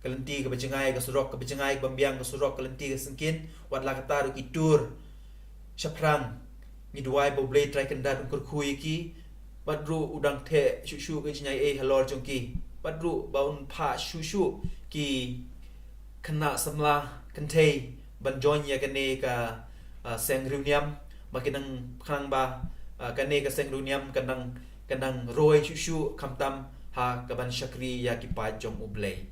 ka lynti kaba jngai ka surok, kaba jngai kaba biang ka surok, ka lynti ka syngkien, wat la katta ruh ki tur shaphrang. Ngi duwai ba U Blei Trai Kynrad un kyrkhu ïa ki, bad ruh u dang theh shuh shuh ka jingaiei halor jong ki, bad ruh ba un phah shuh shuh ki khynnah samla kynthei ban join ïa kane ka, ah, seng riewniam, ba ki nang, khnang ba, ah, kane ka seng riewniam kan nang, kan nang roi shuh shuh khamtam ha kaban shakri ïa ki paid jong U Blei.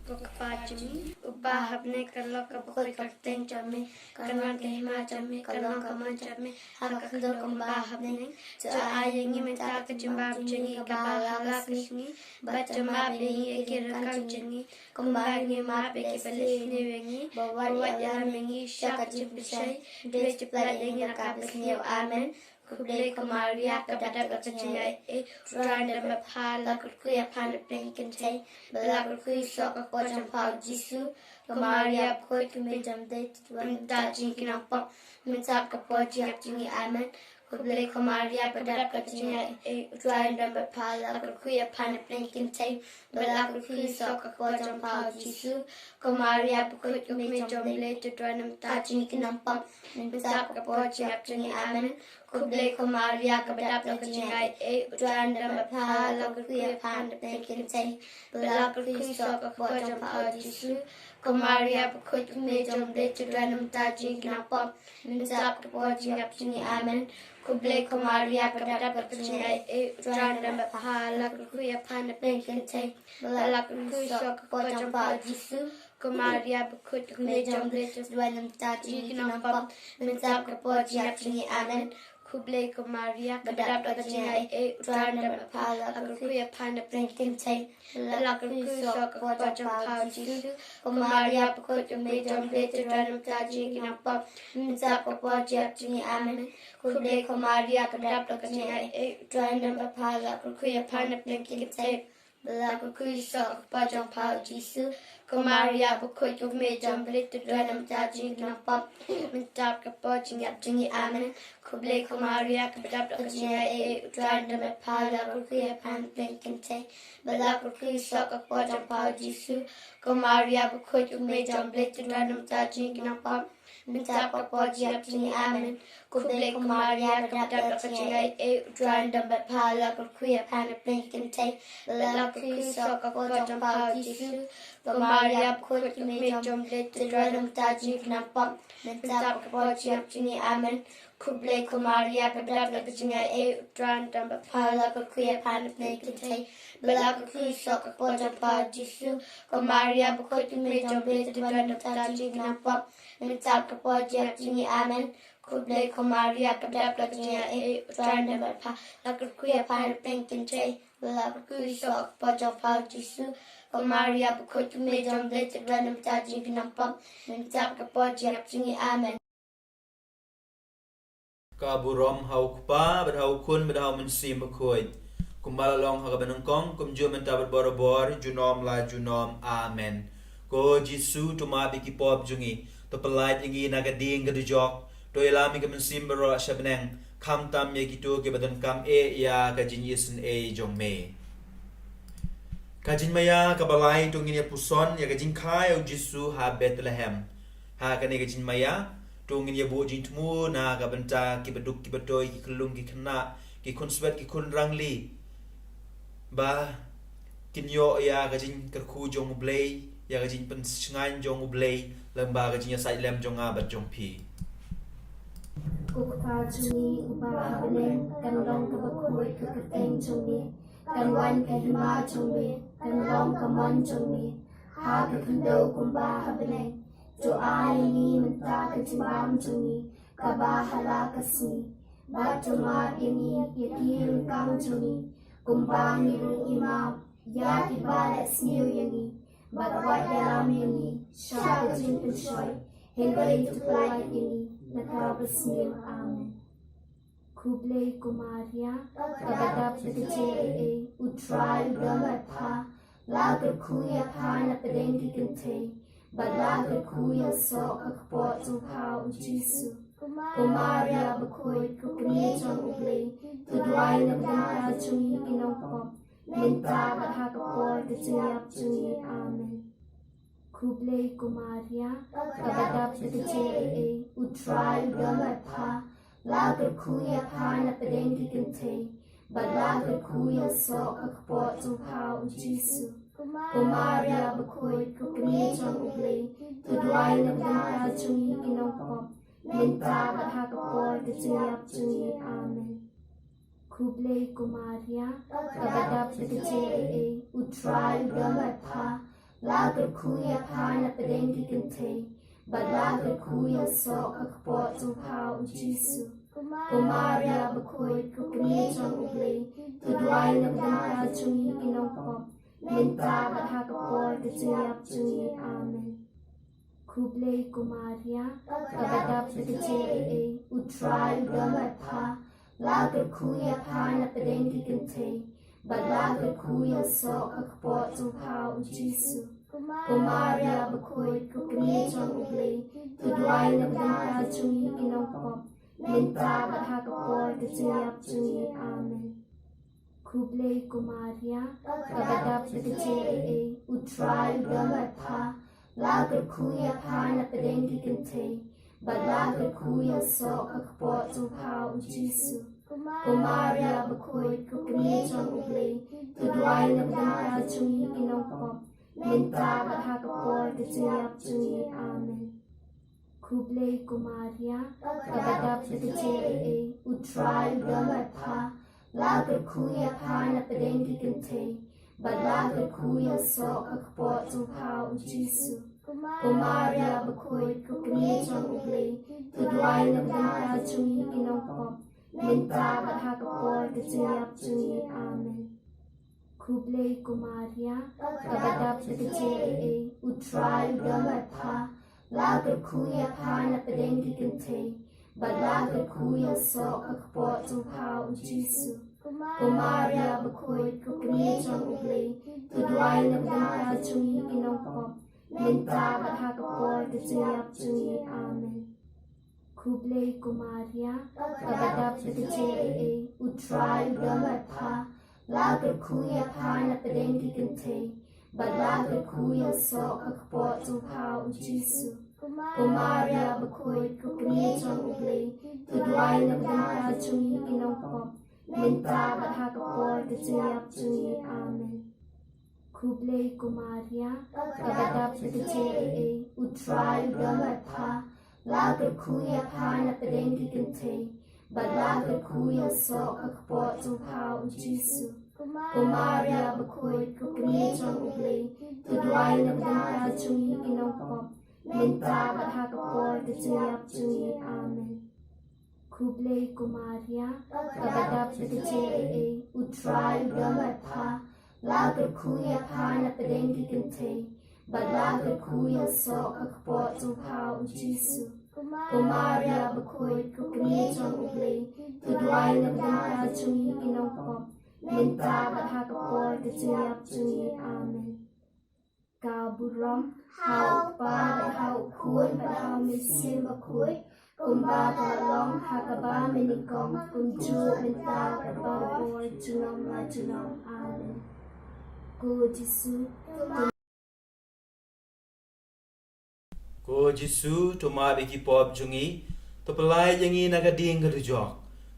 Ko Kpa jong ngi uba ha bneng, ka long ka bakhuid ka kyrteng jong me, kan wan ka hima jong me, kan long ka mon jong me ha ka khyndew kumba ha bneng. To ai ïa ngi mynta ka jingbam jong ngi kaba ha la ka sngi, bad to map ïa ngi ïa ki ryngkang jong ngi, kumba ngi map ïa kiba leh sniew ïa ngi, bad wat ïalam ïa ngi sha ka jingpynshoi, hynrei to pynlait ïa ngi na ka basniew. Amen. Khublei ko Maria kaba dap da ka jingaiei, U Trai u don bad pha, la kyrkhu ïa pha na pdeng ki kynthei, bad la kyrkhu ïa u soh ka kpoh jong pha u Jisu. Ko Maria bakhuid, ko Mei jong U Blei, to duwai na ka bynta jong ngi ki nongpop, mynta bad ka por jingïap jong ngi. Amen. Khublei ko Maria kaba dap da ka jingaiei, U Trai u don bad pha, la kyrkhu ïa pha na pdeng ki kynthei, bad la kyrkhu ïa u soh ka kpoh jong pha u Jisu. Ko Maria bakhuid, ko Mei jong U Blei, to duwai na ka bynta jong ngi ki nongpop, mynta bad ka por jingïap jong ngi. Amen. Khublei ko Maria kaba dap da ka jingaiei, U Trai u don bad pha, la kyrkhu ïa pha na pdeng ki kynthei, bad la kyrkhu ïa u soh ka kpoh jong pha u Jisu. Ko Maria bakhuid, ko Mei jong U Blei, to duwai na ka bynta jong ngi ki nongpop, mynta bad ka por jingïap jong ngi. Amen. Khublei ko Maria kaba dap da ka jingaiei, U Trai u don bad pha, la kyrkhu ïa pha na pdeng ki kynthei, bad la kyrkhu ïa u soh ka kpoh jong pha u Jisu. Ko Maria bakhuid, ko Mei jong U Blei, to duwai na ka bynta jong ngi ki nongpop, mynta bad ka por jingïap jong ngi. Amen. Khublei ko Maria kaba dap da ka jingaiei, U Trai u don bad pha, la kyrkhu ïa pha na pdeng ki kynthei, bad la kyrkhu ïa u soh ka kpoh jong pha u Jisu. Ko Maria bakhuid, ko Mei jong U Blei, to duwai na ka bynta jong ngi ki nongpop, mynta bad ka por jingïap jong ngi. Amen. Khublei ko Maria kaba dap da ka jingaiei, U Trai u don bad pha, la kyrkhu ïa pha na pdeng ki kynthei, Ba la kyrkhu ïa u soh ka kpoh jong pha u Jisu. Ko Maria bakhuid, ko kmie jong u Blei, to duwai na ka bynta jong ngi ki nongpop, mynta bad ka por jingïap jong ngi. Amen. Khublei ko Maria, kaba dap da ka jingaiei, u Trai u don bad pha, la kyrkhu ïa pha na pdeng ki kynthei, ba la kyrkhu ïa u soh ka kpoh jong pha u Jisu. Ko Maria bakhuid, ko kmie jong u Blei, to duwai na ka bynta jong ngi ki nongpop, mynta bad ka por jingïap jong ngi. Amen. Khublei ko Maria, kaba dap da ka jingaiei, u Trai u don bad pha, la kyrkhu ïa pha na pdeng ki kynthei, ba la kyrkhu ïa u soh ka kpoh jong pha u Jisu. Ko Maria bakhuid, ko kmie jong u Blei, to duwai na ka bynta jong ngi ki nongpop, mynta bad ka por jingïap jong ngi. Amen. Khublei ko Maria, kaba dap da ka jingaiei, u Trai u don bad pha, la kyrkhu ïa pha na pdeng ki kynthei, ba la kyrkhu ïa u soh ka kpoh jong pha u Jisu. Ko Maria bakhuid, ko kmie jong u Blei, to duwai na ka bynta jong ngi ki nongpop, mynta bad ka por jingïap jong ngi. Amen. Khublei ko Maria, kaba dap da ka jingaiei, u Trai u don bad pha, la kyrkhu ïa pha na pdeng ki kynthei, ba la kyrkhu ïa u soh ka kpoh jong pha u Jisu. Ko Maria bakhuid, ko kmie jong u Blei, to duwai na ka bynta jong ngi ki nongpop, mynta bad ka por jingïap jong ngi. Amen. Ka burom ha u Kpa, bad ha u Khun, bad ha u Mynsiem Bakhuid, kumba la long ha kaba nyngkong, kumjuh mynta bad barabor, junom la junom. Amen. Ko Jisu, to map ïa ki pop jong ngi, to pyllait ïa ngi na ka dieng ka dujok, to ïalam ïa ka mynsiem baroh sha bneng, khamtam ïa kito kiba donkam eh ïa ka jingisynei jong me. Ka jingmaïa kaba lai, to ngin ïa puson ïa ka jingkha ïa u Jisu ha Bethlehem. Ha kane ka jingmaïa, to ngin ïa buh jingthmu na ka bynta kiba duk kiba toi, ki khyllung ki khynnah, ki khun swet ki khun rangli, ba kin ïoh ïa ka jingkyrkhu jong u Blei, ïa ka jingpynshngaiñ jong u Blei lyngba ka jingïasaid lem jong nga bad jong phi. Ko Kpa jong ngi uba ha bneng, kan long kaba khuid ka kyrteng jong me, kan wan ka hima jong me, kan long ka mon jong me ha ka khyndew kumba ha bneng. To ai ïa ngi mynta ka jingbam jong ngi kaba ha la ka sngi, bad to map ïa ngi ïa ki ryngkang jong ngi, kumba ngi ruh ngi map ïa kiba leh sniew ïa ngi, bad wat ïalam ïa ngi sha ka jingpynshoi, hynrei to pyllait ïa ngi na ka basniew. Amen. Khublei ko Maria, kaba dap da ka jingaiei, u Trai u don bad pha, la kyrkhu ïa pha na pdeng ki kynthei, bad la kyrkhu ïa u soh ka kpoh jong pha u Jisu. Ko Maria bakhuid, ko kmie jong u Blei, to duwai na ka bynta jong ngi ki nongpop, mynta bad ha ka por ka jingïap jong ngi. Amen. Khublei ko Maria, kaba dap da ka jingaiei, u Trai u don bad pha, la kyrkhu ïa pha na pdeng ki kynthei, bad la kyrkhu ïa u soh ka kpoh jong pha u Jisu. Ko Maria bakhuid, ko kmie jong u Blei, to duwai na ka bynta jong ngi ki nongpop, mynta bad ha ka por ka jingïap jong ngi. Amen. Khublei ko Maria, kaba dap da ka jingaiei, u Trai u don bad pha, la kyrkhu ïa pha na pdeng ki kynthei, bad la kyrkhu ïa u soh ka kpoh jong pha u Jisu. Ko Maria bakhuid, ko kmie jong u Blei, to duwai na ka bynta jong ngi ki nongpop, mynta bad ha ka por ka jingïap jong ngi. Amen. Khublei ko Maria, kaba dap da ka jingaiei, u Trai u don bad pha, la kyrkhu ïa pha na pdeng ki kynthei, bad la kyrkhu ïa u soh ka kpoh jong pha u Jisu. Ko Maria bakhuid, ko kmie jong u Blei, to duwai na ka bynta jong ngi ki nongpop, mynta bad ha ka por ka jingïap jong ngi. Amen. Khublei ko Maria, kaba dap da ka jingaiei, u Trai u don bad pha, la kyrkhu ïa pha na pdeng ki kynthei, bad la kyrkhu ïa u soh ka kpoh jong pha u Jisu. Ko Maria bakhuid, ko kmie jong u Blei, to duwai na ka bynta jong ngi ki nongpop, mynta bad ha ka por ka jingïap jong ngi. Amen. Khublei ko Maria, kaba dap da ka jingaiei, u Trai u don bad pha, la kyrkhu ïa pha na pdeng ki kynthei, bad la kyrkhu ïa u soh ka kpoh jong pha u Jisu. Ko Maria bakhuid, ko kmie jong u Blei, to duwai na ka bynta jong ngi ki nongpop, mynta bad ha ka por ka jingïap jong ngi. Amen. Khublei ko Maria, kaba dap da ka jingaiei, u Trai u don bad pha, la kyrkhu ïa pha na pdeng ki kynthei, bad la kyrkhu ïa u soh ka kpoh jong pha u Jisu. Ko Maria bakhuid, ko kmie jong u Blei, na ka bynta jong ngi ki nongpop, mynta bad ha ka por ka jingïap jong ngi. Amen. Khublei ko Maria, kaba dap da ka jingaiei, U Trai u don bad pha, la kyrkhu ïa pha na pdeng ki kynthei, bad la kyrkhu ïa u soh ka kpoh jong pha u Jisu. Ko Maria bakhuid, ko kmie jong U Blei, to duwai na ka bynta jong ngi ki nongpop, mynta bad ha ka por ka jingïap jong ngi. Amen. Khublei ko Maria, kaba dap da ka jingaiei, U Trai u don bad pha, la kyrkhu ïa pha na pdeng ki kynthei, bad la kyrkhu ïa u soh ka kpoh jong pha u Jisu. Ko Maria bakhuid, ko kmie jong U Blei, to duwai na ka bynta jong ngi ki nongpop, mynta bad ha ka por ka jingïap jong ngi. Amen. Khublei ko Maria, kaba dap da ka jingaiei, U Trai u don bad pha, la kyrkhu ïa pha na pdeng ki kynthei, bad la kyrkhu ïa u soh ka kpoh jong pha u Jisu. Ko Maria bakhuid, ko kmie jong U Blei, to duwai na ka bynta jong ngi ki nongpop, mynta bad ha ka por ka jingïap jong ngi. Amen. Ka burom ha U Kpa bad ha U Khun bad ha U Mynsiem Bakhuid, kumba ka la long ha kaba mynnyngkong, kumjuh mynta bad barabor, junom la junom. Amen. Ko Jisu, Ko Jisu, to map ïa ki pop jong ngi, to pyllait ïa ngi na ka dieng ka dujok,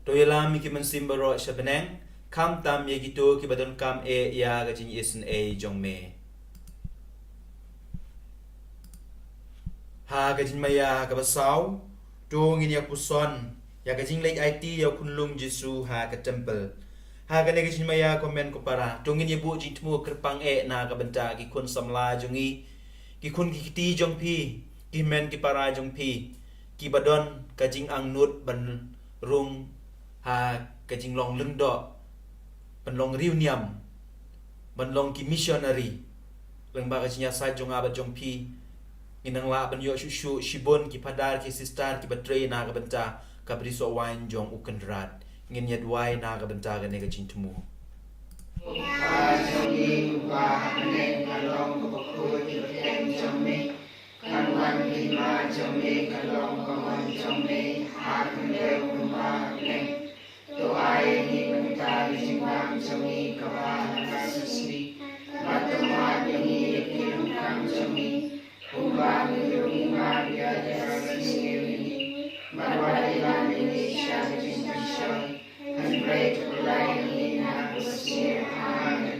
to ïalam ïa ki mynsiem baroh sha bneng, khamtam ïa kito kiba donkam eh ïa ka jingisynei jong me. Ha ka jingmaïa kaba saw, to ngin ïa puson ïa ka jingleit aiti ïa u khunlung Jisu ha ka temple. Ha kane ka jingmaïa ko hynmen ko para, to ngin ïa buh jingthmu kyrpang eh na ka bynta ki khun samla jong ngi, ki khun ki kti jong phi, ki hynmen ki para jong phi, kiba don ka jingangnud ban rung ha ka jinglong lyngdoh, ban long riewniam, ban long ki missionary. Lyngba ka jingïasaid jong nga bad jong phi, ngin nang lah ban ïoh shuh shuh shibun ki phadar ki sister kiba trei na ka bynta ka bri sohwaiñ jong U Kynrad. Ngin ïa duwai na ka bynta kane ka jingthmu. Ko Kpa jong ngi uba ha bneng, ka long ka bakhuid ka kyrteng jong me. Kan wan ka hima jong me, kan long ka mon jong me ha khyndew kumba ha bneng. To ai ïa ngi mynta ka jingbam jong ngi kaba ha ka sngi. Bad to map ïa ngi ïa ki donkam jong ngi, kumba ngi ruh ngi map ïa ki ba sniew ïa ngi. Bad wat ïalam ïa ngi sha ka jingpynshoi, hynrei to pynlait ïa ngi na ka basniew. Amen.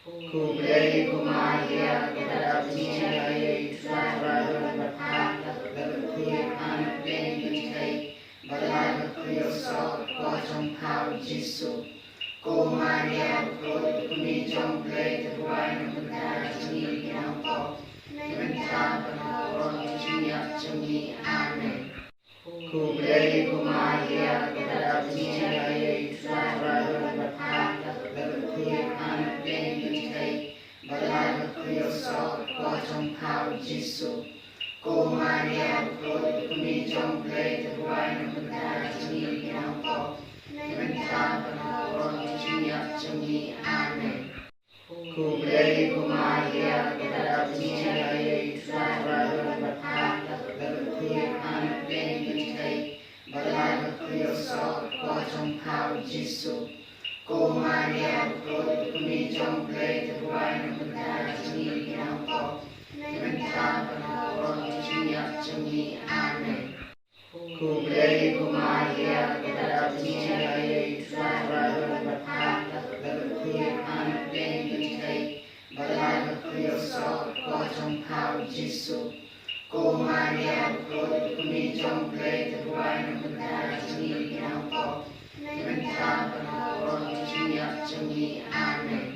Khublei ko Maria, kaba dap da ka jingaiei, U Trai u don bad pha, la kyrkhu ïa pha na pdeng ki kynthei, bad la kyrkhu ïa u soh ka kpoh jong pha u Jisu. Ko Maria bakhuid, ko kmie jong U Blei, to duwai na ka bynta jong ngi ki nongpop, mynta bad ha ka por ka jingïap jong ngi. Amen. Khublei ko Maria, kaba dap da ka jingaiei, U Trai u don bad pha, la kyrkhu ïa pha na pdeng ki kynthei, bad la kyrkhu ïa u soh ka kpoh jong pha u Jisu. Ko Maria bakhuid, ko kmie jong U Blei, to duwai na ka bynta jong ngi ki nongpop, mynta bad ha ka por ka jingïap jong ngi. Amen. Khublei ko Maria, kaba dap da ka jingaiei, U Trai u don bad pha, la kyrkhu ïa pha na pdeng ki kynthei, bad la kyrkhu ïa u soh ka kpoh jong pha u Jisu. Ko Maria bakhuid, ko kmie jong U Blei, to duwai na ka bynta jong ngi ki nongpop, mynta bad ha ka por ka jingïap jong ngi. Amen. Khublei ko Maria, kaba dap da ka jingaiei, U Trai u don bad pha, la kyrkhu ïa pha na pdeng ki kynthei, bad la kyrkhu ïa u soh ka kpoh jong pha u Jisu. Ko Maria bakhuid, ko kmie jong U Blei, to duwai na ka bynta jong ngi ki nongpop, mynta bad ha ka por ka jingïap jong ngi. Amen.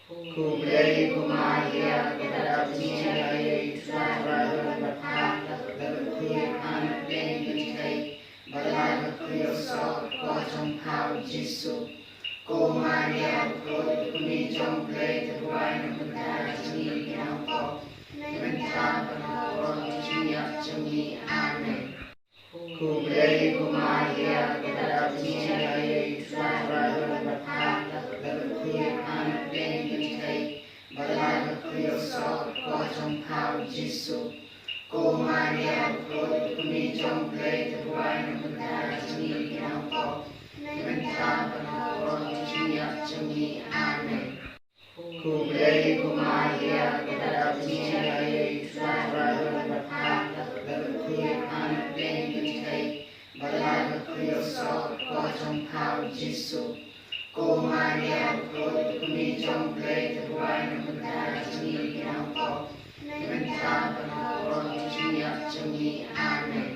Khublei ko Maria, kaba dap da ka jingaiei, U Trai u don bad pha, la kyrkhu ïa pha na pdeng ki kynthei, bad la kyrkhu ïa u soh ka kpoh jong pha u Jisu. Ko Maria bakhuid, ko kmie jong U Blei, to duwai na ka bynta jong ngi ki nongpop, mynta bad ha ka por ka jingïap jong ngi. Amen. Khublei ko Maria, kaba dap da ka jingaiei, U Trai u don bad pha, la kyrkhu ïa pha na pdeng ki kynthei, bad la Ban ha burom jingïap jong ngi. Amen. Khublei ko Maria, ka dap ka jingïaid, Trai u don bad pha, la kyrkhu ïa pha na pdeng kynthei, bad la kyrkhu ïa u soh ka por jong pha u Jisu. Ko Maria bakhuid, ka kmie jong U Blei, to duwai na ka bynta jong ngi ki nongpop, mynta bad ha burom jingïap jong ngi. Amen.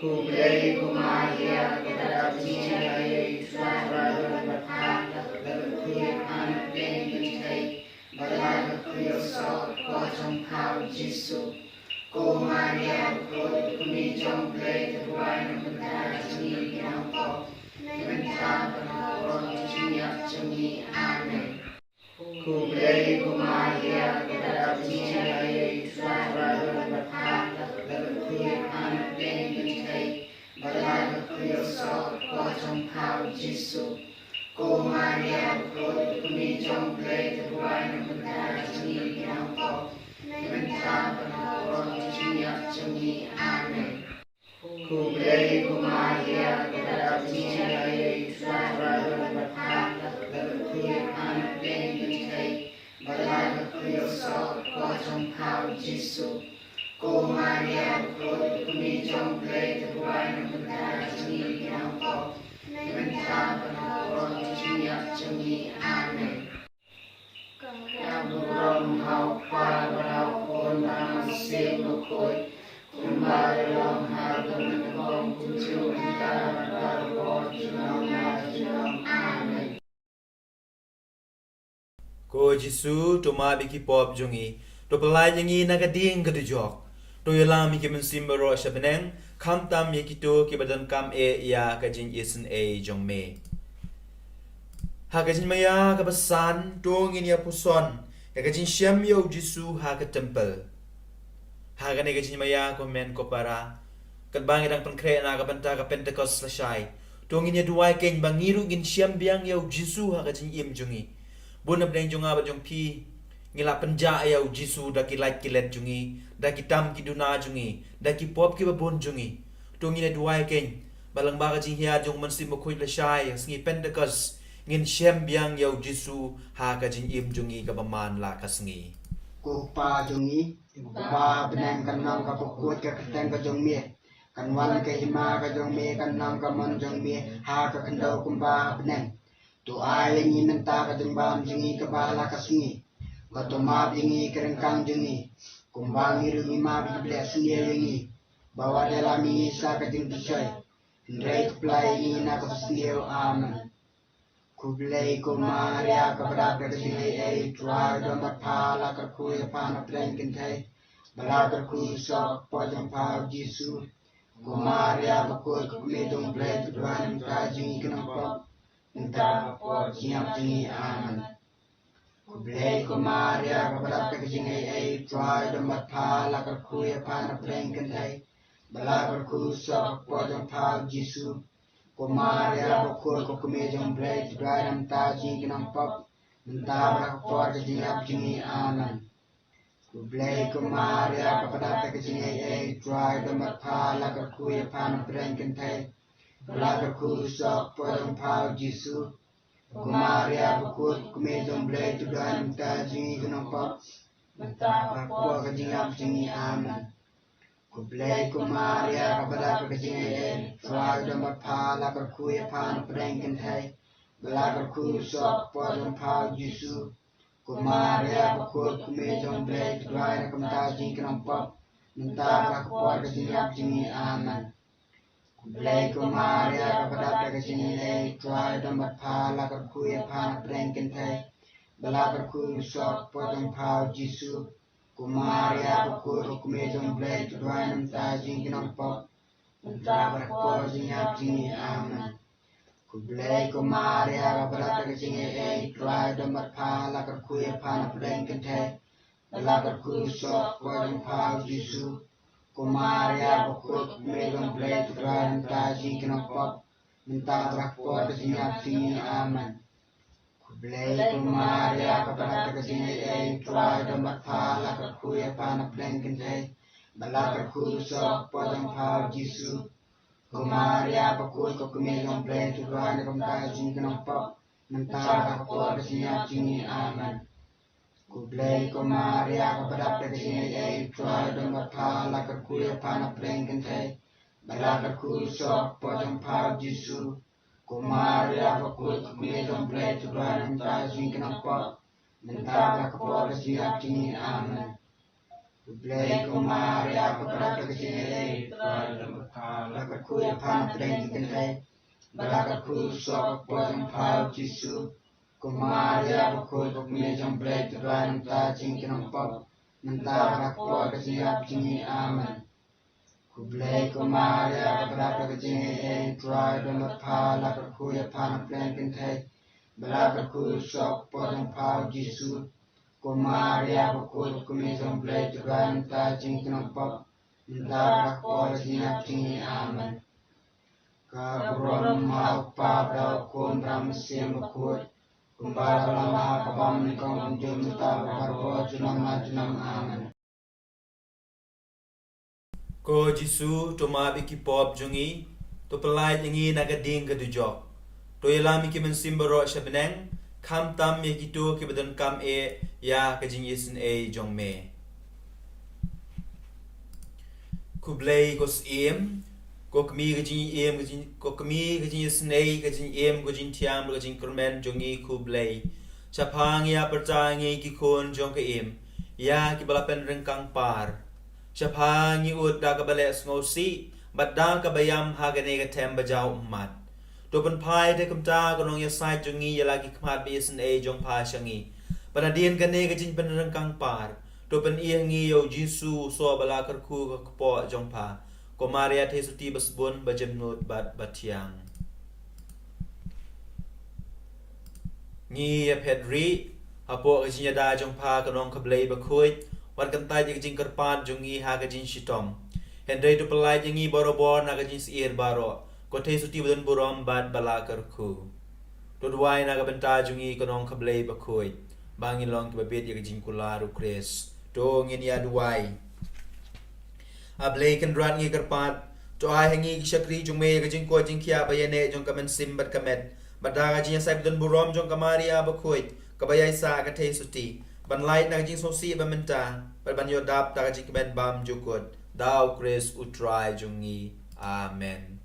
Khublei ko Maria, ka dap ka jingïaid, Trai u don bad pha, la kyrkhu ïa pha na pdeng kynthei, bad la kyrkhu ïa u soh ka por jong pha u Jisu. Ko Maria bakhuid, ka kmie jong U Blei, to duwai na ka bynta jong ngi ki nongpop, mynta bad ha burom jingïap jong ngi. Amen. Khublei ko Maria, ka dap ka jingïaid, Trai u don bad pha, la kyrkhu ïa pha na pdeng kynthei, bad la kyrkhu ïa u soh ka por jong pha u Jisu. Ko Maria bakhuid, ka kmie jong U Blei, to duwai na ka bynta jong ngi ki nongpop, mynta bad ha burom jingïap jong ngi. Amen. Khublei ko Maria, ka dap ka jingïaid, Trai u don bad pha, la kyrkhu ïa pha na pdeng kynthei, bad la kyrkhu ïa u soh ka por jong pha u Jisu. Ko Maria bakhuid, ka kmie jong U Blei, to duwai na ka bynta jong ngi ki nongpop, mynta bad ha burom jingïap jong ngi. Amen. Ka burom ha u Kpa bad ha u Khun bad ha u Mynsiem Bakhuid, kumba ka long ha ka bynta kumjuh mynta bad barabor junom la junom. Amen. Ko Jisu, to map ïa ki pop jong ngi, to pyllait ïa ngi na ka ding ka dujok, to ïalam ïa ki mynsiem baroh sha bneng, khamtam ïa kito kiba donkam eh ïa ka jingisynei jong me. Ha ka jingmaïa kaba san, to ngin ïa puson ïa ka jingshem ïa u Jisu ha ka templ. Ha kane ka jingmaïa, ko hynmen ko para, katba ngi dang pynkhreh na ka bynta ka Pentekost lashai, to ngin ïa duwai keiñ ba ngi ruh ngin shem biang ïa u Jisu ha ka jingim jong ngi. Bun na pdeng jong nga bad jong phi, ngi la pynjah ïa u Jisu da ki lait ki let jong ngi, da ki tam ki duna jong ngi, da ki pop kiba bun jong ngi. To ngin ïa duwai keiñ ba lyngba ka jinghiar jong u Mynsiem Bakhuid lashai, ha ka sngi Pentekost, ngin shem biang ïa u Jisu ha ka jingim jong ngi kaba man la ka sngi. Ko Kpa jong ngi, uba ha bneng, kan long ka bakhuid ka kyrteng ka jong me. Kan wan ka hima ka jong me, kan long ka mon jong me ha ka khyndew kumba ha bneng. To ai ïa ngi mynta ka jingbam jong ngi kaba la ka sngi. Bad to map ïa ngi ki ryngkang jong ngi, kumba ngi ruh ngi map ïa kiba leh sniew ïa ngi. Bad wat ïalam ïa ngi sha ka jingpyrshoi, hynrei to pynlait ïa ngi na kaba sniew. Amen. Khublei ko Maria, kaba dap da ka jingaiei, Trai u don bad pha, la kyrkhu ïa pha na pdeng kynthei, bad la kyrkhu ïa u soh ka por jong pha u Jisu. Ko Maria bakhuid, ka kmie jong U Blei, to duwai na ka bynta jong ngi ki nongpop, mynta bad ha ka por jingïap jong ngi. Amen. Khublei ko Maria, kaba dap da ka jingaiei, Trai u don bad pha, la kyrkhu ïa pha na pdeng kynthei, bad la kyrkhu ïa u soh ka por jong pha u Jisu. Ko Maria bakhuid, ka kmie jong U Blei, to duwai na ka bynta jong ngi ki nongpop, mynta bad ha ka por ka jingïap jong ngi. Amen. Khublei ko Maria, kaba dap da ka jingaiei, Trai u don bad pha, la kyrkhu ïa pha na pdeng kynthei, bad la kyrkhu ïa u soh ka por jong pha u Jisu. Ko Maria bakhuid, ka kmie jong U Blei, to duwai na ka bynta jong ngi ki nongpop, mynta bad ha ka por ka jingïap jong ngi. Amen. Khublei ko Maria, kaba dap da ka jingaiei, Trai u don bad pha, la kyrkhu ïa pha na pdeng kynthei, bad la kyrkhu ïa u soh ka por jong pha u Jisu. Ko Maria bakhuid, ka kmie jong U Blei, to duwai na ka bynta jong ngi ki nongpop, mynta bad ha ka por ka jingïap jong ngi. Amen. Khublei ko Maria, kaba dap da ka jingaiei, Trai u don bad pha, la kyrkhu ïa pha na pdeng kynthei, bad la kyrkhu ïa u soh ka por jong pha u Jisu. Ko Maria bakhuid, ka kmie jong U Blei, to duwai na ka bynta jong ngi ki nongpop, mynta bad ha ka por ka jingïap jong ngi. Amen. Khublei ko Maria, kaba dap da ka jingaiei, Trai u don bad pha, la kyrkhu ïa pha na pdeng kynthei, bad la kyrkhu ïa u soh ka por jong pha u Jisu. Ko Maria bakhuid, ka kmie jong U Blei, to duwai na ka bynta jong ngi ki nongpop, mynta bad ha ka por ka jingïap jong ngi. Amen. Khublei ko Maria, kaba dap da ka jingaiei, Trai u don bad pha, la kyrkhu ïa pha na pdeng kynthei, bad la kyrkhu ïa u soh ka por jong pha u Jisu. Ko Maria bakhuid, ko kmie jong U Blei, to duwai na ka bynta ka jingkhnang pop, mynta bad ha ka por ka jingïap jong ngi. Amen. Khublei ko Maria, kaba dap da ka jingaiei, U Trai u don bad pha, la kyrkhu ïa pha na pdeng kynthei, bad la kyrkhu u soh ka kpoh jong pha U Jisu. Ko Maria bakhuid, ko kmie jong U Blei, to duwai na ka bynta ka jingkhnang pop, mynta bad ha ka por ka jingïap jong ngi. Amen. Khublei ko Maria, kaba dap da ka jingaiei, U Trai u don bad pha, la kyrkhu ïa pha na pdeng kynthei, bad la kyrkhu u soh ka kpoh jong pha U Jisu. Ko Maria bakhuid, ko kmie jong U Blei, to duwai na ka bynta ka jingkhnang pop, mynta bad ha ka por ka jingïap jong ngi. Amen. Khublei ko Maria, kaba dap da ka jingaiei, U Trai u don bad pha, la kyrkhu ïa pha na pdeng kynthei, bad la kyrkhu u soh ka kpoh jong pha U Jisu. Ko Maria bakhuid, ko kmie jong U Blei, to duwai na ka bynta ka jingkhnang pop, mynta bad ha ka por ka jingïap jong ngi. Amen. Ka burom ha U Kpa bad ha U Khun bad ha U Mynsiem Bakhuid, kumba la long ha kaba mynnyngkong, mynta bad baroh junom la junom. Amen. Ko Jisu, to map ïa ki pop jong ngi, to pyllait ïa ngi na ka ding ka dujok. To ïalam ïa ki mynsiem baroh sha bneng, khamtam ïa kito kiba donkam eh ïa ka jingisynei jong me. Khublei ko Syiem, ko Kmie ka jingim, ka jing, ko Kmie ka jingisynei, ka jingim, ka jingthiang, ka jingkyrmen jong ngi, khublei. Shaphang ïa pyrta ngi ki khun jong ka im, ïa kiba la pynryngkang par. Shaphang ngi ud da kaba leh sngewsih, bad da kaba ïam ha kane ka them ba jaw ummat. To pynphai te kumta ka nongïasaid jong ngi ïa la ki khmat ba isynei jong pha sha ngi. Bad hadien kane ka jingpynryngkang par, to pyni ha ngi ïa u Jisu u soh ba la kyrkhu ka kpoh jong pha. Ko Maria Theisotti basbun, bajemnud bad bathiang. Ngi ïa phet rieh hapoh ka jingïada jong pha ka nongkhablei bakhuid, wat kyntait ïa ka jingkyrpad jong ngi ha ka jingshitom. Hynrei to pyllait ïa ngi barobor na ka jingsyier baroh, ko Theisotti badon burom bad ba la kyrkhu. To duwai na ka bynta jong ngi ko nongkhablei bakhuid, ba ngin long kiba bit ïa ka jingkular u Khrist. To ngin ïa duwai. A Blei Kynrad, ngi kyrpad, to ai ha ngi ki shakri jong me ïa ka jingkoit jingkhiah ba ïaineh jong ka mynsiem bad ka met, bad da ka jingïasaid badon burom jong ka Maria bakhuid, kaba ïaisah ka Theisotti, ban lait na ka jingsngewsih ba mynta, bad ban ïoh dap da ka jingkmen bymjukut, da u Khrist u Trai jong ngi. Amen.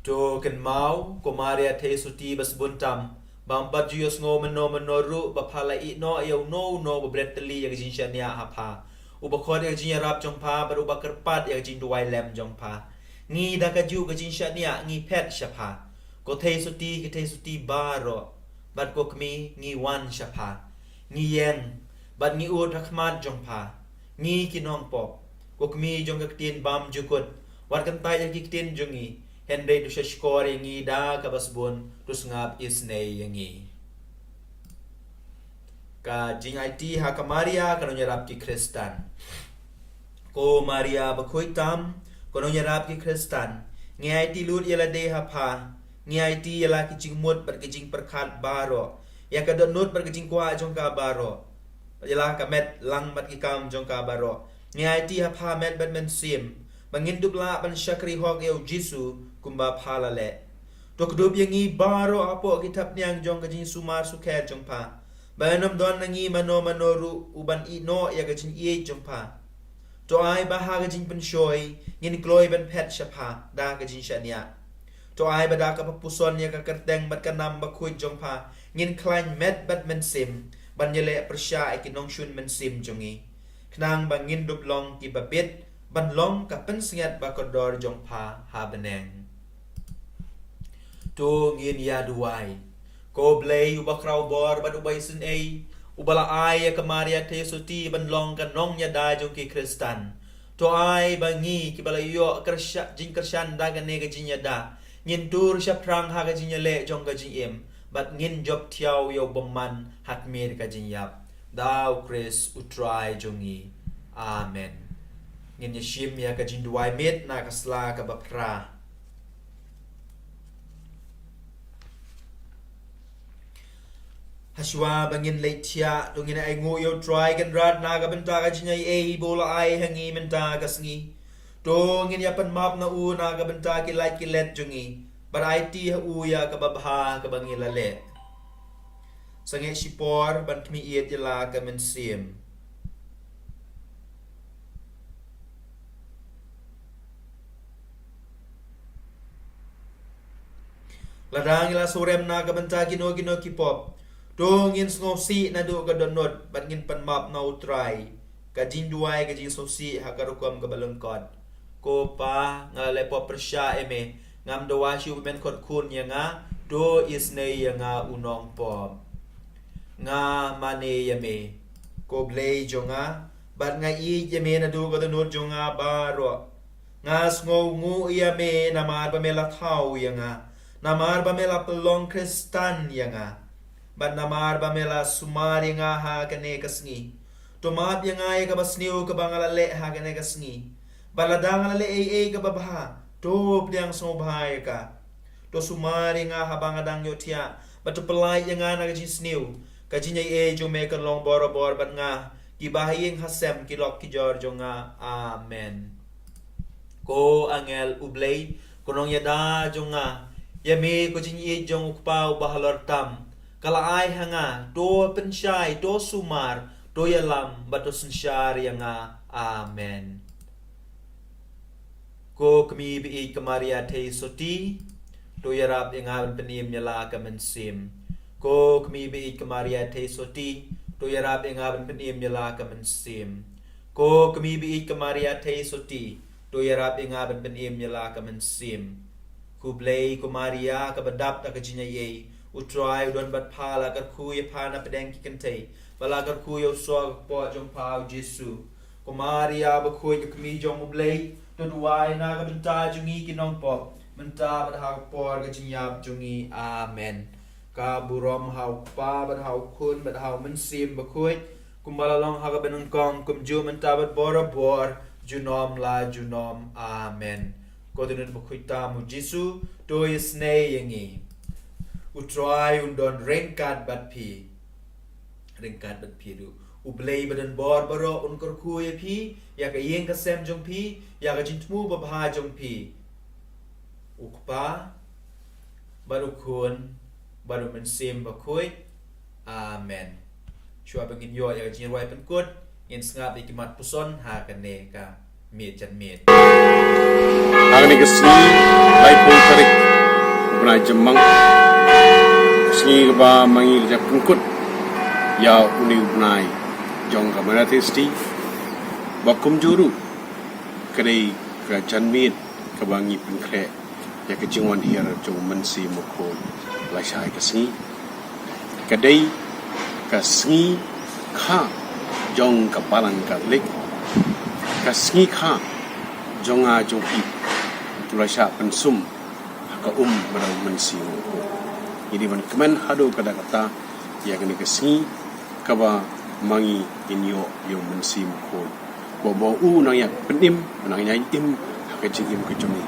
To kynmaw, ko Maria Theisotti basbun tam, ba ym pat ju ïohsngew mynno mynno ruh ba pha la ïehnoh ïa uno uno uba bret tylli ïa ka jingshaniah ha pha, uba khot ïa ka jingïarap jong pha, bad uba kyrpad ïa ka jingduwai lem jong pha. Ngi da kajuh ka jingshaniah ngi phet sha pha. Ko Theisotti, ki Theisotti baroh, bad ko Kmie, ngi wan sha pha. Ngi ïeng, bad ngi ud ha khmat jong pha. Ngi ki nongpop, ko Kmie jong ka ktien bymjukut, wat kyntait ïa ki ktien jong ngi, hynrei to shahshkor ïa ngi da kaba sbun, to sngap isynei ïa ngi. Ka jingaiti ha ka Maria ka nongïarap ki Khristan. Ko Maria bakhuid tam, ko nongïarap ki Khristan, ngi aiti lut ïa lade ha pha, ngi aiti ïa la ki jingmut bad ki jingpyrkhat baroh, ïa ka dohnud bad ka jingkwah jong ka baroh, ïa la ka met lang bad ki kam jong ka baroh. Ngi aiti ha pha met bad mynsiem, ba ngin dup lah ban shakri hok ïa u Jisu kumba pha la leh. To kdup ïa ngi baroh hapoh ki thapniang jong ka jingsumar sukher jong pha, ba ym don na ngi mano mano ruh uban ïehnoh ïa ka jingïeit jong pha. To ai ba ha ka jingpynshoi ngin kloi ban phet sha pha da ka jingshaniah. To ai ba da kaba puson ïa ka kyrteng bad ka nam bakhuid jong pha, ngin khlaiñ met bad mynsiem ban ïaleh pyrshah ïa ki nongshun mynsiem jong ngi, khnang ba ngin dup long kiba bit ban long ka pynsngiat ba kordor jong pha ha bneng. To ngin ïa duwai. Ko Blei uba khraw bor bad uba isynei, uba la ai ïa ka Maria Theisotti ban long ka nongïada jong ki Khristan, to ai ba ngi kiba la ïoh kyrsha-, jingkyrshan da kane ka jingïada, ngin tur shaphrang ha ka jingïaleh jong ka jingim, bad ngin jop thiaw ïa u bymman ha khmih ka jingïap, da u Khrist u Trai jong ngi. Amen. Ngin ïa shim ïa ka jingduwai miet na ka sla kaba phra. Hashwa ba ngin leit thiah, to ngin ainguh ïa u Trai Kynrad na ka bynta ka jingaiei ba u la ai ha ngi mynta ka sngi. To ngin ïa pynmap na u na ka bynta ki lait ki let jong ngi, bad aiti ha u ïa kaba bha kaba ngi la leh. Sangeh shipor ban khmih ïeit ïa la ka mynsiem. Lada ngi la surem na ka bynta kino kino ki pop, to ngin sngewsih naduh ka dohnud bad ngin pynmap na u Trai ka jingduwai ka jingsngewsih ha ka rukom kaba lyngkot. Ko Pa, nga la leh pop pyrshah ïa me, ngam dawa shuh ba men khot khun ïa nga, to isynei ïa nga u nongpop. Nga mane ïa me, ko Blei jong nga, bad nga ïeit ïa me naduh ka dohnud jong nga baroh. Nga sngewnguh ïa me namar ba me la thaw ïa nga, namar ba me la pynlong Khristan ïa nga, bad namar ba me la sumar ïa nga ha kane ka sngi. To map ïa nga ïa kaba sniew kaba nga la leh ha kane ka sngi. Bad lada nga la leh ei ei kaba bha, to pdiang sngewbha ïa ka. To sumar ïa nga haba nga dang ïohthiah, bad to pyllait ïa nga na ka jingsniew. Ka jingaiei jong me kan long borabor bad nga, kiba ha ïing ha sem ki lok ki jor jong nga. Amen. Ko angel U Blei, ko nongïada jong nga, ïa me ko jingïeit jong U Kpa uba halor tam ka la ai ha nga, to pynshai, to sumar, to ïalam, bad to synshar ïa nga. Amen. Ko kmie ba ïeit ka Maria Theisotti, to ïarap ïa nga ban pynim ïa la ka mynsiem. Ko kmie ba ïeit ka Maria Theisotti, to ïarap ïa nga ban pynim ïa la ka mynsiem. Ko kmie ba ïeit ka Maria Theisotti, to ïarap ïa nga ban pynim ïa la ka mynsiem. Ko Blei, ko Maria kaba dap da ka jingaiei, U Trai u don bad pha. La kyrkhu ïa pha na pdeng ki kynthei, bad la kyrkhu ïa u soh ka kpoh jong pha U Jisu. Ko Maria bakhuid, ka kmie jong U Blei, to duwai na ka bynta jong ngi ki nongpop, mynta bad ha ka por ka jingïap jong ngi. Amen. Ka burom ha U Kpa bad ha U Khun bad ha U Mynsiem Bakhuid, kumba la long ha kaba nyngkong, kumjuh mynta bad borabor, junom la junom. Amen. Ko Trai bakhuid tam U Jisu, to isynei ïa ngi. U Trai un don ryngkat bad phi. Ryngkat bad phi ruh. U Blei ba don bor baroh un kyrkhu ïa phi, ïa ka ïing ka sem jong phi, ïa ka jingthmu babha jong phi. U Kpa, bad U Khun, bad U Mynsiem Bakhuid. Amen. Shuwa ba ngin ïoh ïa ka jingrwai pynkut, ngin sngap ïa ki mat puson ha kane ka miet jan miet. Ha kane ka sngi, laiphew tarik u bnai Jymmang, sngi kaba ma ngi la ïa pynkut ïa une u bnai jong ka Maria Theisotti, ba kumjuh ruh ka dei ka janmiet kaba ngi pynkhreh ïa ka jingwan hiar jong U Mynsiem Bakhuid lashai ka sngi. Ka dei ka sngi kha jong ka Balang Katholik, ka sngi kha jong nga jong phi, kiba la shah pynsum ha ka um bad U Mynsiem Bakhuid. Ngi dei ban kmen haduh katta katta ïa kane ka sngi kaba ma ngi ngin ïoh ïa U Mynsiem Bakhuid. Ba, ba u nang ïa pynim, u nang ïa im ha ka jingim ka jong ngi.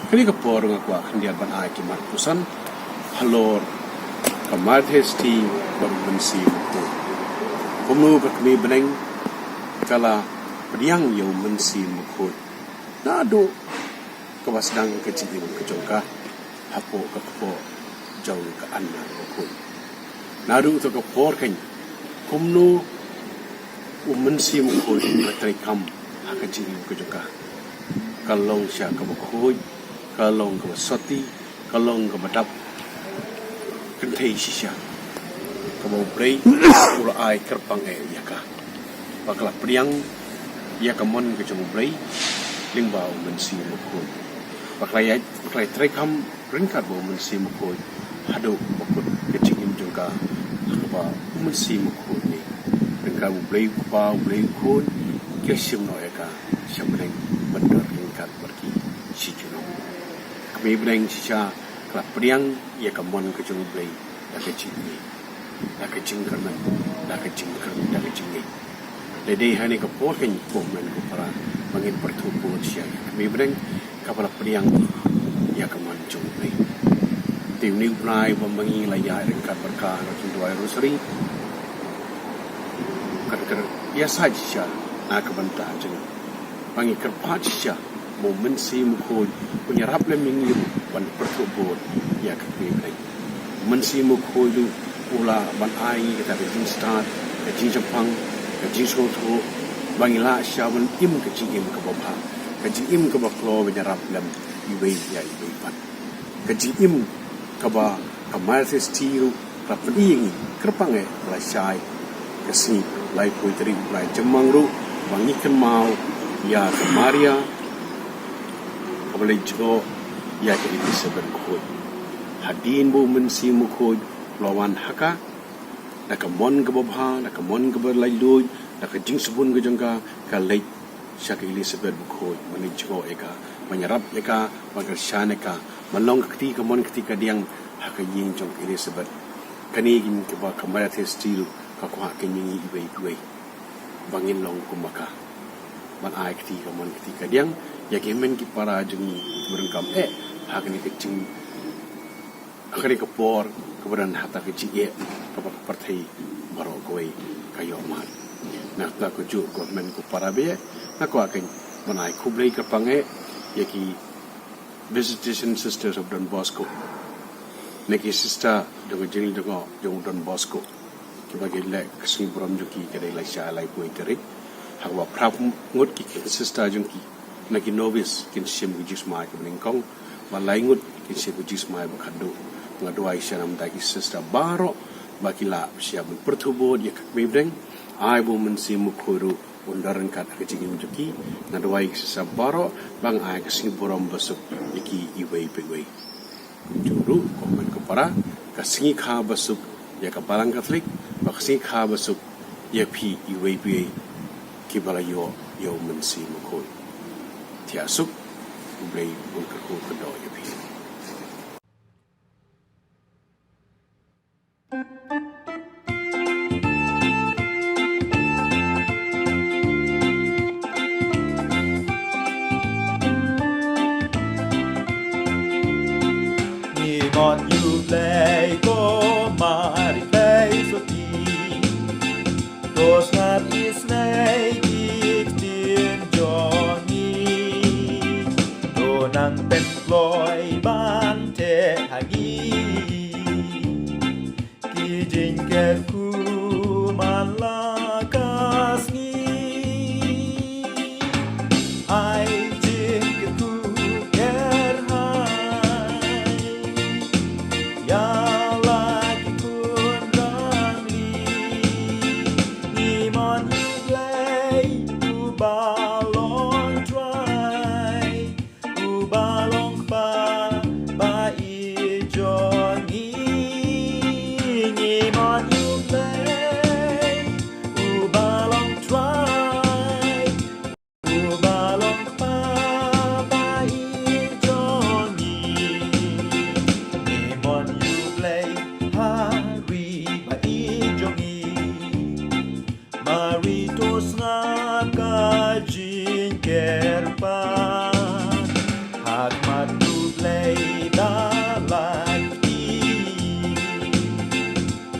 Kane ka por nga kwah khyndiat ban ai ki mat puson halor ka Maria Theisotti bad U Mynsiem Bakhuid. Kumno ka kmie bneng ka la pdiang ïa U Mynsiem Bakhuid naduh kaba sdang ka jingim ka jong ka hapoh ka kpoh jong ka Anna Bakhuid. Naduh to ka por keiñ, kumno U Mynsiem Bakhuid u la treikam ha ka jingim ka jong ka. Ka long shisha kaba khuid, ka long kaba sotti, ka long kaba dap kynthei shisha, kaba U Blei u la ai kyrpang eh ïa ka, ba ka la pdiang ïa ka mon ka jong U Blei lyngba U Mynsiem Bakhuid. Ba ka la ïa, ba ka la ïa treikam ryngkat bad U Mynsiem Bakhuid haduh ba kut ka jingim jong ka, ha kaba U Mynsiem Bakhuid ne ryngkat U Blei U Kpa, U Blei U Khun, ki la shim noh ïa ka sha bneng ban don ryngkat bad ki shi junom. Kmie bneng shisha ka la pdiang ïa ka mon ka jong U Blei da ka jingïeit, da ka jingkyrmen, da ka jingkyrmen, da ka jingïeit. Dei dei ha kane ka por keiñ, ko hynmen ko para, ba ngin pyrthuh bun shisha ïa ka kmie bneng kaba la pdiang ïa ka mon jong U Blei. Te une u bnai ba ma ngi la ïaid ryngkat bad ka ha ka jingduwai Rosary, ka, ka ïasaid shisha na ka bynta jong Ba ngi kyrpad shisha ba u Mynsiem Bakhuid un ïarap lem ïa ngi ruh ban pyrthuh bud ïa ka kmie bneng. U Mynsiem Bakhuid ruh u lah ban ai ngi kata ka jingstad, ka jingshemphang, ka jingsngewthuh, ba ngi lah shisha ban im ka jingim kaba bha, ka jingim kaba kloi ban ïarap lem iwei ïa iwei pat. Ka jingim kaba ka Mother's Day ruh ka pyni ïa ngi kyrpang eh lashai ka sngi laiphew tarik u bnai Jymmang ruh ba ngi kynmaw ïa ka Maria kaba leit jngoh ïa ka Elizabeth Bakhuid. Hadien ba u Mynsiem Bakhuid u la wan ha ka, da ka mon kaba bha, da ka mon kaba laitluid, da ka jingsbun ka jong ka, ka leit sha ka Elizabeth Bakhuid ban leit jngoh ïa ka, ban ïarap ïa ka, ban kyrshan ïa ka, ban long ka kti kamon kti kadiang ha ka ïing jong ka Elizabeth. Kane ka jingim kaba ka Mother's Day ruh ka kwah ïa ngi iwei pa iwei ba ngin long kum ma ka, ban ai kti kamon kti kadiang ïa ki hynmen ki para jong ngi kiba donkam eh ha kane ka jing ha kane ka por kaba don ha kata ka jingeh kaba ka pyrthei baroh kawei ka ïoh mad. Na kata ka juh ko hynmen ko para, ba nga kwah kein ban ai khublei kyrpang eh ïa ki Visitation Sisters of Don Bosco, na ki sister jong ka jingïaid jngoh jong u Don Bosco, kiba ki leh ka sngi burom jong ki ka dei lashai laiphew tarik. Ha kaba phra ngut ki sister jong ki na ki novice kin shim ka jingsmai kaba nyngkong, ba lai ngut kin shim ka jingsmai ba khatduh. Nga duwai sha namar ki sister baroh ba ki lah shisha ban pyrthuh bud ïa ka kmie bneng. Ai ba u Mynsiem Bakhuid ruh un don ryngkat ha ka jingim jong ki. Nga duwai ki sister baroh ba nga ai ka sngi burom basuk ïa ki iwei pa iwei. Kumjuh ruh ko hynmen ko para, ka sngi kha basuk ïa ka Balang Katholik, bad ka sngi kha basuk ïa phi iwei pa iwei kiba la ïoh ïa u Mynsiem Bakhuid. Thiah suk, U Blei un kyrkhu kyrdoh ïa phi. Ngi mon ïa U Blei ko Mari Blei suki. To sngap isynei ki ktien jong ngi. To nang pynkloi ban teh ha ngi ki jingkyrkhu man la ka sngi. Ai jingkyrkhu kyrhai ïa la ki khun rangli. Ngi mon ïa U Blei uba long Trai, uba long Kpa ba ïeit jong ngi. Ngi mon ïa U Blei uba long Trai, uba long Kpa ba ïeit jong ngi. Ngi mon ïa U Blei ha ri ba ïeit jong ngi. Mari to sngap ka jingkyrpad ha khmat U Blei da la kti.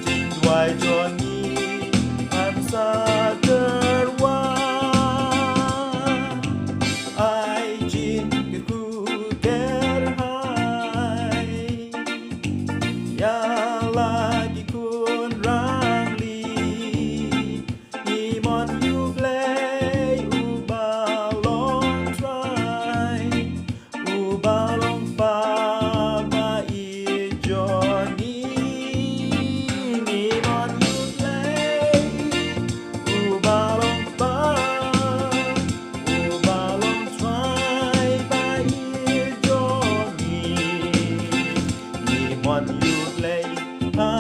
Jingduwai jong ngi ngam sa tyrwa. Ai jingkyrkhu kyrhai ïa la ki khun rangli. Ngi mon ïa U Blei uba long Trai, uba long Kpa ba ïeit jong ngi. Ngi mon ïa U Blei uba long Kpa, uba long Trai ba ïeit jong ngi. Ngi mon ïa U Blei ha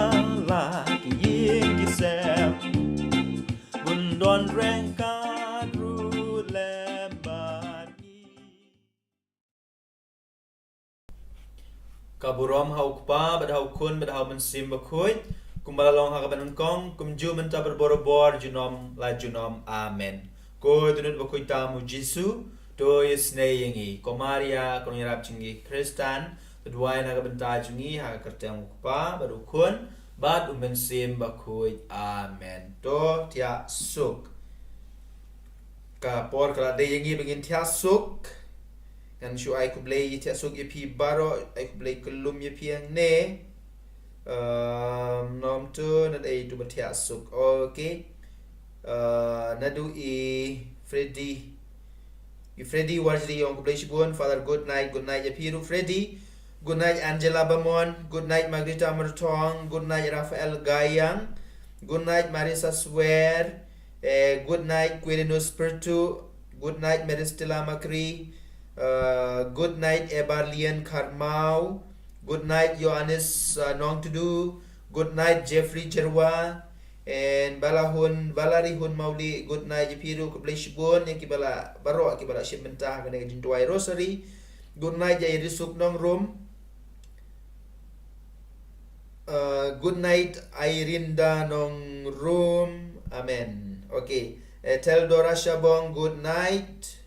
la ki ïing ki sem, bun don ryngkat ruh lem bad ngi. Ka burom ha U Kpa bad ha U Khun bad ha U Mynsiem Bakhuid, kumba la long ha kaba nyngkong, kumjuh mynta bad barabor, junom la junom. Amen. Ko Dohnud Bakhuid tam U Jisu, to isynei ïa ngi. Ko Maria, ko nongïarap jong ngi Khristan, to duwai na ka bynta jong ngi ha ka kyrteng U Kpa bad U Khun bad U Mynsiem Bakhuid. Amen. To thiah suk. Ka por ka la dei ïa ngi ba ngin thiah suk. Ngan shu ai khublei thiah suk ïa phi baroh, ai khublei kyllum ïa phi hangne. Um, nom tu na dei tu ba thiah suk. Okay. Uh, naduh i Freddy. I Freddy Warjri ong khublei shibun, Father, good night, good night ïa phi ruh Freddy. Good night Angela Bamon, good night Margarita Mertong, good night Raphael Gayang, good night Marisa Swer, eh, good night Quirinus Pertu, good night Meristela Makri, uh, good night Ebarlian Karmau, good night Ioannis, uh, Nongtudu, good night Jeffrey Jerwa, and Balahun, Valarihun Mauli, good night ïa phi ruh, khublei shibun ïa ki ba la, baroh ki ba la shim bynta ha kane ka jingduwai rosary. Good night ïa i Risuk Nongrum. Uh, good night Irinda Nongrum. Amen. Okay. Eh, Theldora Shabong, good night.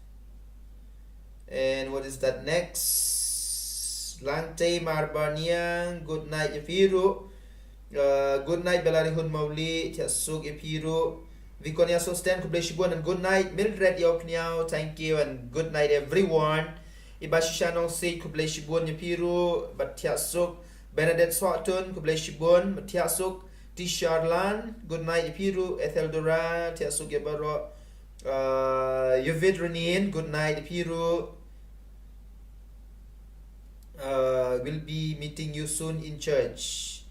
And what is that next? Langtei Marbaniang, good night ïa phi ruh. Uh, good night Belarihun Mauli, thiah suk ïa phi ruh. Vikonia Sosten, khublei shibun and good night. Mildred Ïawkniaw, thank you and good night everyone. Iba Shisha Nongsiej, khublei shibun ïa phi ruh, bad thiah suk. Bernadette Sohtun, khublei shibun, bad thiah suk. Tisharlan, good night ïa phi ruh. Etheldora, thiah suk ïa baroh. Uh, Yuvid Renin, good night ïa phi ruh. Uh, we'll be meeting you soon in church.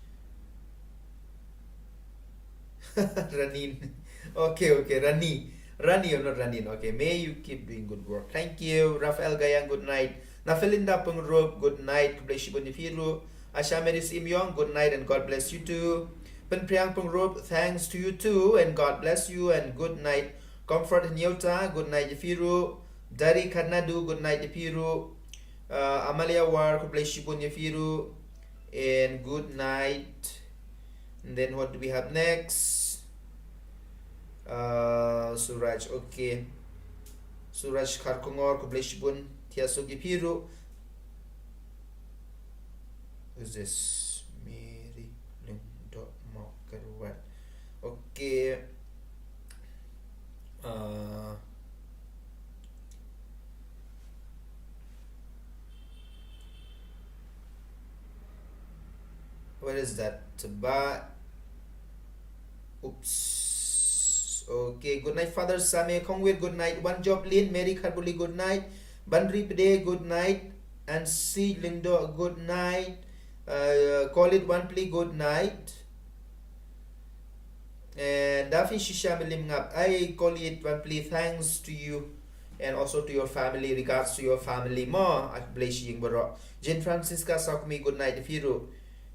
Ranin. Okay, okay, Rani. Rani, you're not Ranin. Okay, may you keep doing good work. Thank you. Raphael Gayang, good night. Nafelinda Pengrup, good night. Khublei shibun ïa phi ruh. Asha Mary Sim Yong, good night and God bless you too. Penpriang Pengrup, thanks to you too and God bless you and good night. Comfort Nyota, good night ïa phi ruh. Dari Kanadu, good night ïa phi ruh. Uh, Amalia War, khublei shibun ïa phi ruh. And good night. And then what do we have next? Uh, Suraj, okay. Suraj Kharkongor, khublei shibun, thiah suk ïa phi ruh. Who's this? Mary Lyngdoh Mawkyrwat. Okay. Uh, Where is that? Ba. Oops. Okay, good night, Father Same Kongwir, good night. Wan Joplin, Mary Kharbuli, good night. Banri Pede, good night. And Si Lyngdoh, good night. Uh, Kolit Wanpli, good night. And Dafi Shisha Milim Ngap, I call it one plea thanks to you and also to your family, regards to your family. Mo, I bless you, bro. Jane Francisca Sakumi, good night, Firu.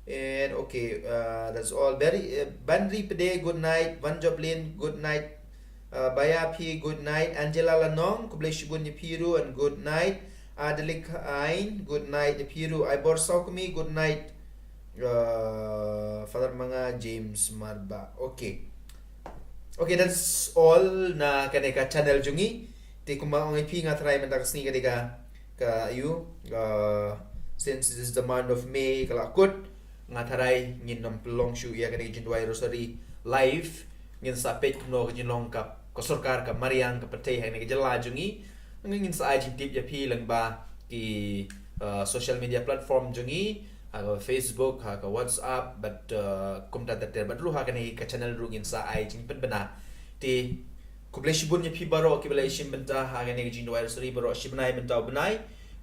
And okay, uh, that's all. Very uh, Banri Pede, good night. Van Joplin, good night. Uh, Baya P, good night. Angela Lanong, khublei shibun ïa phi ruh and good night. Adelik Ain, good night ïa phi ruh. Ibor Sakumi, good night. Uh, Father Manga James Marba. Okay. Okay, that's all na kane ka channel jong ngi. Te kumba ong ïa phi, nga tharai mynta ka sngi ka dei ka, ka ïa, uh, since this is the month of May, ka la kut, nga tharai ngin nym pynlong shuh ïa kane ka jingduwai rosary live. Ngin sa peit kumno ka jinglong ka, ka sorkar ka mariang ka pyrthei ha kane ka jylla jong ngi. Ngin sa ai jingtip ïa phi lyngba ki, uh, social media platform jong ngi, ha ka Facebook, ha ka WhatsApp, bad, uh, kumta ter ter, bad ruh ha kane ka channel ruh ngin sa ai jingpynbna. Te khublei shibun ïa phi baroh kiba la ïashim bynta ha kane ka jingduwai rosary baroh shi bnai mynta u bnai.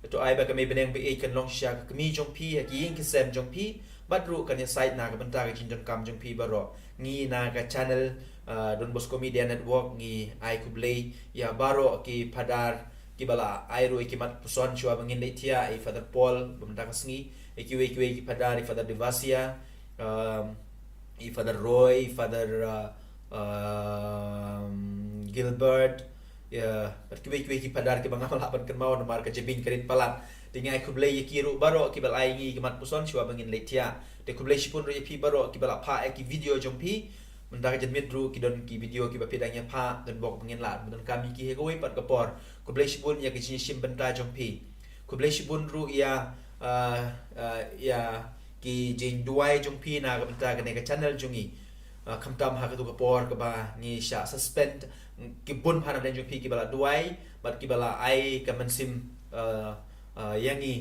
To ai ba ka Mei bneng ba ïeit kan long shisha ka kmie jong phi, ha ki ïing ki sem jong phi, bad ruh kan ïasaid na ka bynta ka jingdonkam jong phi baroh. Ngi na ka channel, uh, Don Bosco Media Network ngi ai khublei ïa baroh ki phadar kiba la ai ruh ïa ki mat puson shuwa ba ngin leit thiah, i Father Paul ba mynta ka sngi, ïa kiwei kiwei ki phadar, i Father Devasia, um, i Father Roy, i Father, uh, um, Gilbert, ïa, bad kiwei kiwei ki phadar kiba ngam lah ban kynmaw namar ka jabieng ka rit palat. Te ngi ai khublei ïa ki ruh baroh kiba la ai ngi ki mat puson shuwa ba ngin leit thiah. Te khublei shibun ruh ïa phi baroh kiba la phah ïa ki video jong phi. Mynta ka janmiet ruh ki don ki video kiba phi dang ïa phah, don bok ba ngin lah ban donkam ïa ki ha kawei pat ka por. Khublei shibun ïa ka jingïashim bynta jong phi. Khublei shibun ruh ïa, uh, uh, ïa ki jingduwai jong phi na ka bynta kane ka channel jong ngi. Uh, khamtam ha katu ka por kaba ngi shah suspend, ki bun bha na pdeng jong phi kiba la duwai bad kiba la ai ka mynsiem, uh, uh, ïa ngi,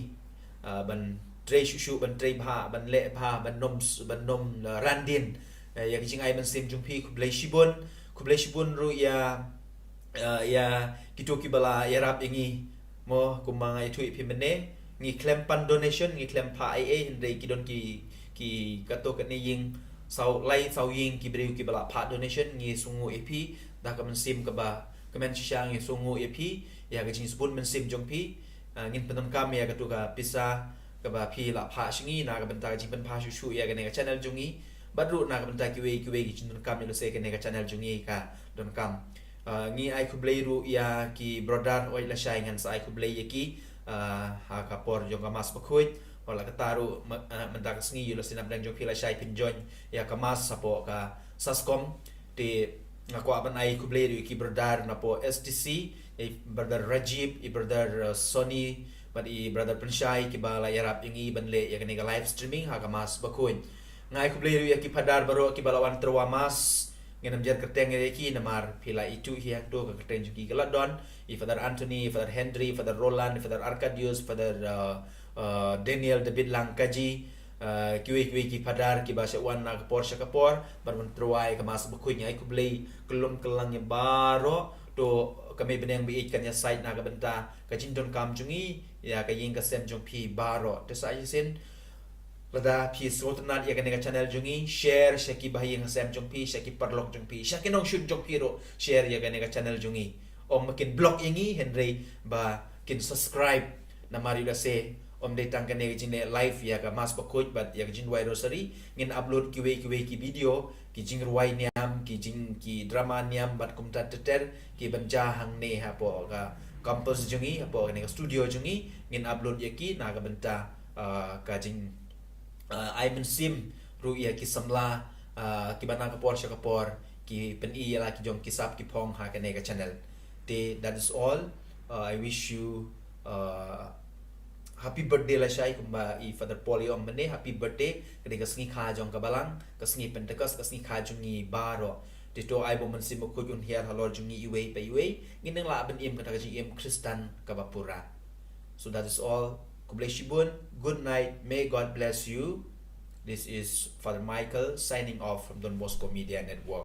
uh, ban trei shuh shuh, ban trei bha, ban leh bha, ban nym s-, ban nym, uh, randin, uh, ïa ka jingai mynsiem jong phi. Khublei shibun, khublei shibun ruh ïa, uh, ïa kito kiba la ïarap ïa ngi. Mo, kumba nga ïathuh ïa phi mynne, ngi khlem pan donation, ngi khlem phah ei ei, hynrei ki don ki, ki katto katne ïing, saw lai saw ïing ki briew kiba la phah donation, ngi sngewnguh ïa phi da ka mynsiem kaba kmen shisha, ngi sngewnguh ïa phi ïa ka jingsbun mynsiem jong phi. Ah, ngin pyndonkam ïa katu ka pisa kaba phi la phah sha ngi na ka bynta ka jingpynphah shuh shuh ïa kane ka channel jong ngi, bad ruh na ka bynta kiwei kiwei ki jingdonkam ïa lehse kane ka channel jong ngi ka donkam. Ah, ngi ai khublei ruh ïa ki brother, oi lashai ngan sa ai khublei ïa ki, ah, ha ka por jong ka Mass Bakhuid. Wat la katta ruh, ma-, ah, mynta ka sngi ïa lehse na pdeng jong phi lashai phin join ïa ka Mass hapoh ka SASCOM. Te nga kwah ban ai khublei ruh ïa ki brother napoh S T C, i brother Rajiv, i brother, uh, Sonny, bad i brother Pynshai kiba la ïarap ïa ngi ban leh ïa kane ka live streaming ha ka Mass Bakhuid. Nga ai khublei ruh ïa ki phadar baroh kiba la wan tyrwa Mass. Ngin ym jer kyrteng ïa ki namar phi la ithuh hi hangto ka kyrteng jong ki ka la don. I Father Anthony, i Father Henry, i Father Roland, i Father Arcadius, i Father, uh, uh, Daniel David Langkaji, uh, kiwei kiwei ki phadar kiba shah wan na ka por sha ka por ban wan tyrwa ïa ka Mass Bakhuid. Nga ai khublei kyllum kyllang ïa baroh. To ka Mei Bneng ba ïeit kan ïasaid na ka bynta ka jingdonkam jong ngi ïa ka ïing ka sem jong phi baroh. Te sa shisien, lada phi sngewtynnat ïa kane ka channel jong ngi, share sha ki bahaïing hasem jong phi, sha ki paralok jong phi, sha ki nongshun jong phi ruh, share ïa kane ka channel jong ngi. Ym ba kin block ïa ngi, hynrei ba kin subscribe. Namar ïa lehse ym dei tang kane ka jingleh live ïa ka Mass Bakhuid bad ïa ka jingduwai rosary, ngin upload kiwei kiwei ki video, ki jingrwai niam, ki jing, ki drama niam bad kumta ter ter, ki ban jia hangne hapoh ka campus jong ngi, hapoh kane ka studio jong ngi, ngin upload ïa ki na ka bynta, ah, ka jing, ah, ai mynsiem ruh ïa ki samla, ah, kiba na ka por sha ka por ki pyni ïa la ki jong ki sap ki phong ha kane ka channel. Te, that is all. Uh, I wish you, uh, happy birthday lashai, kumba i Father Paul i ong mynne, happy birthday. Ka dei ka sngi kha jong ka Balang, ka sngi Pentecost, ka sngi kha jong ngi baroh. Te to ai ba u Mynsiem Bakhuid un hiar halor jong ngi iwei pa iwei, ngin nang lah ban im kata ka jingim Khristan kaba pura. So that is all. Khublei shibun. Good night. May God bless you. This is Father Michael signing off from Don Bosco Media Network.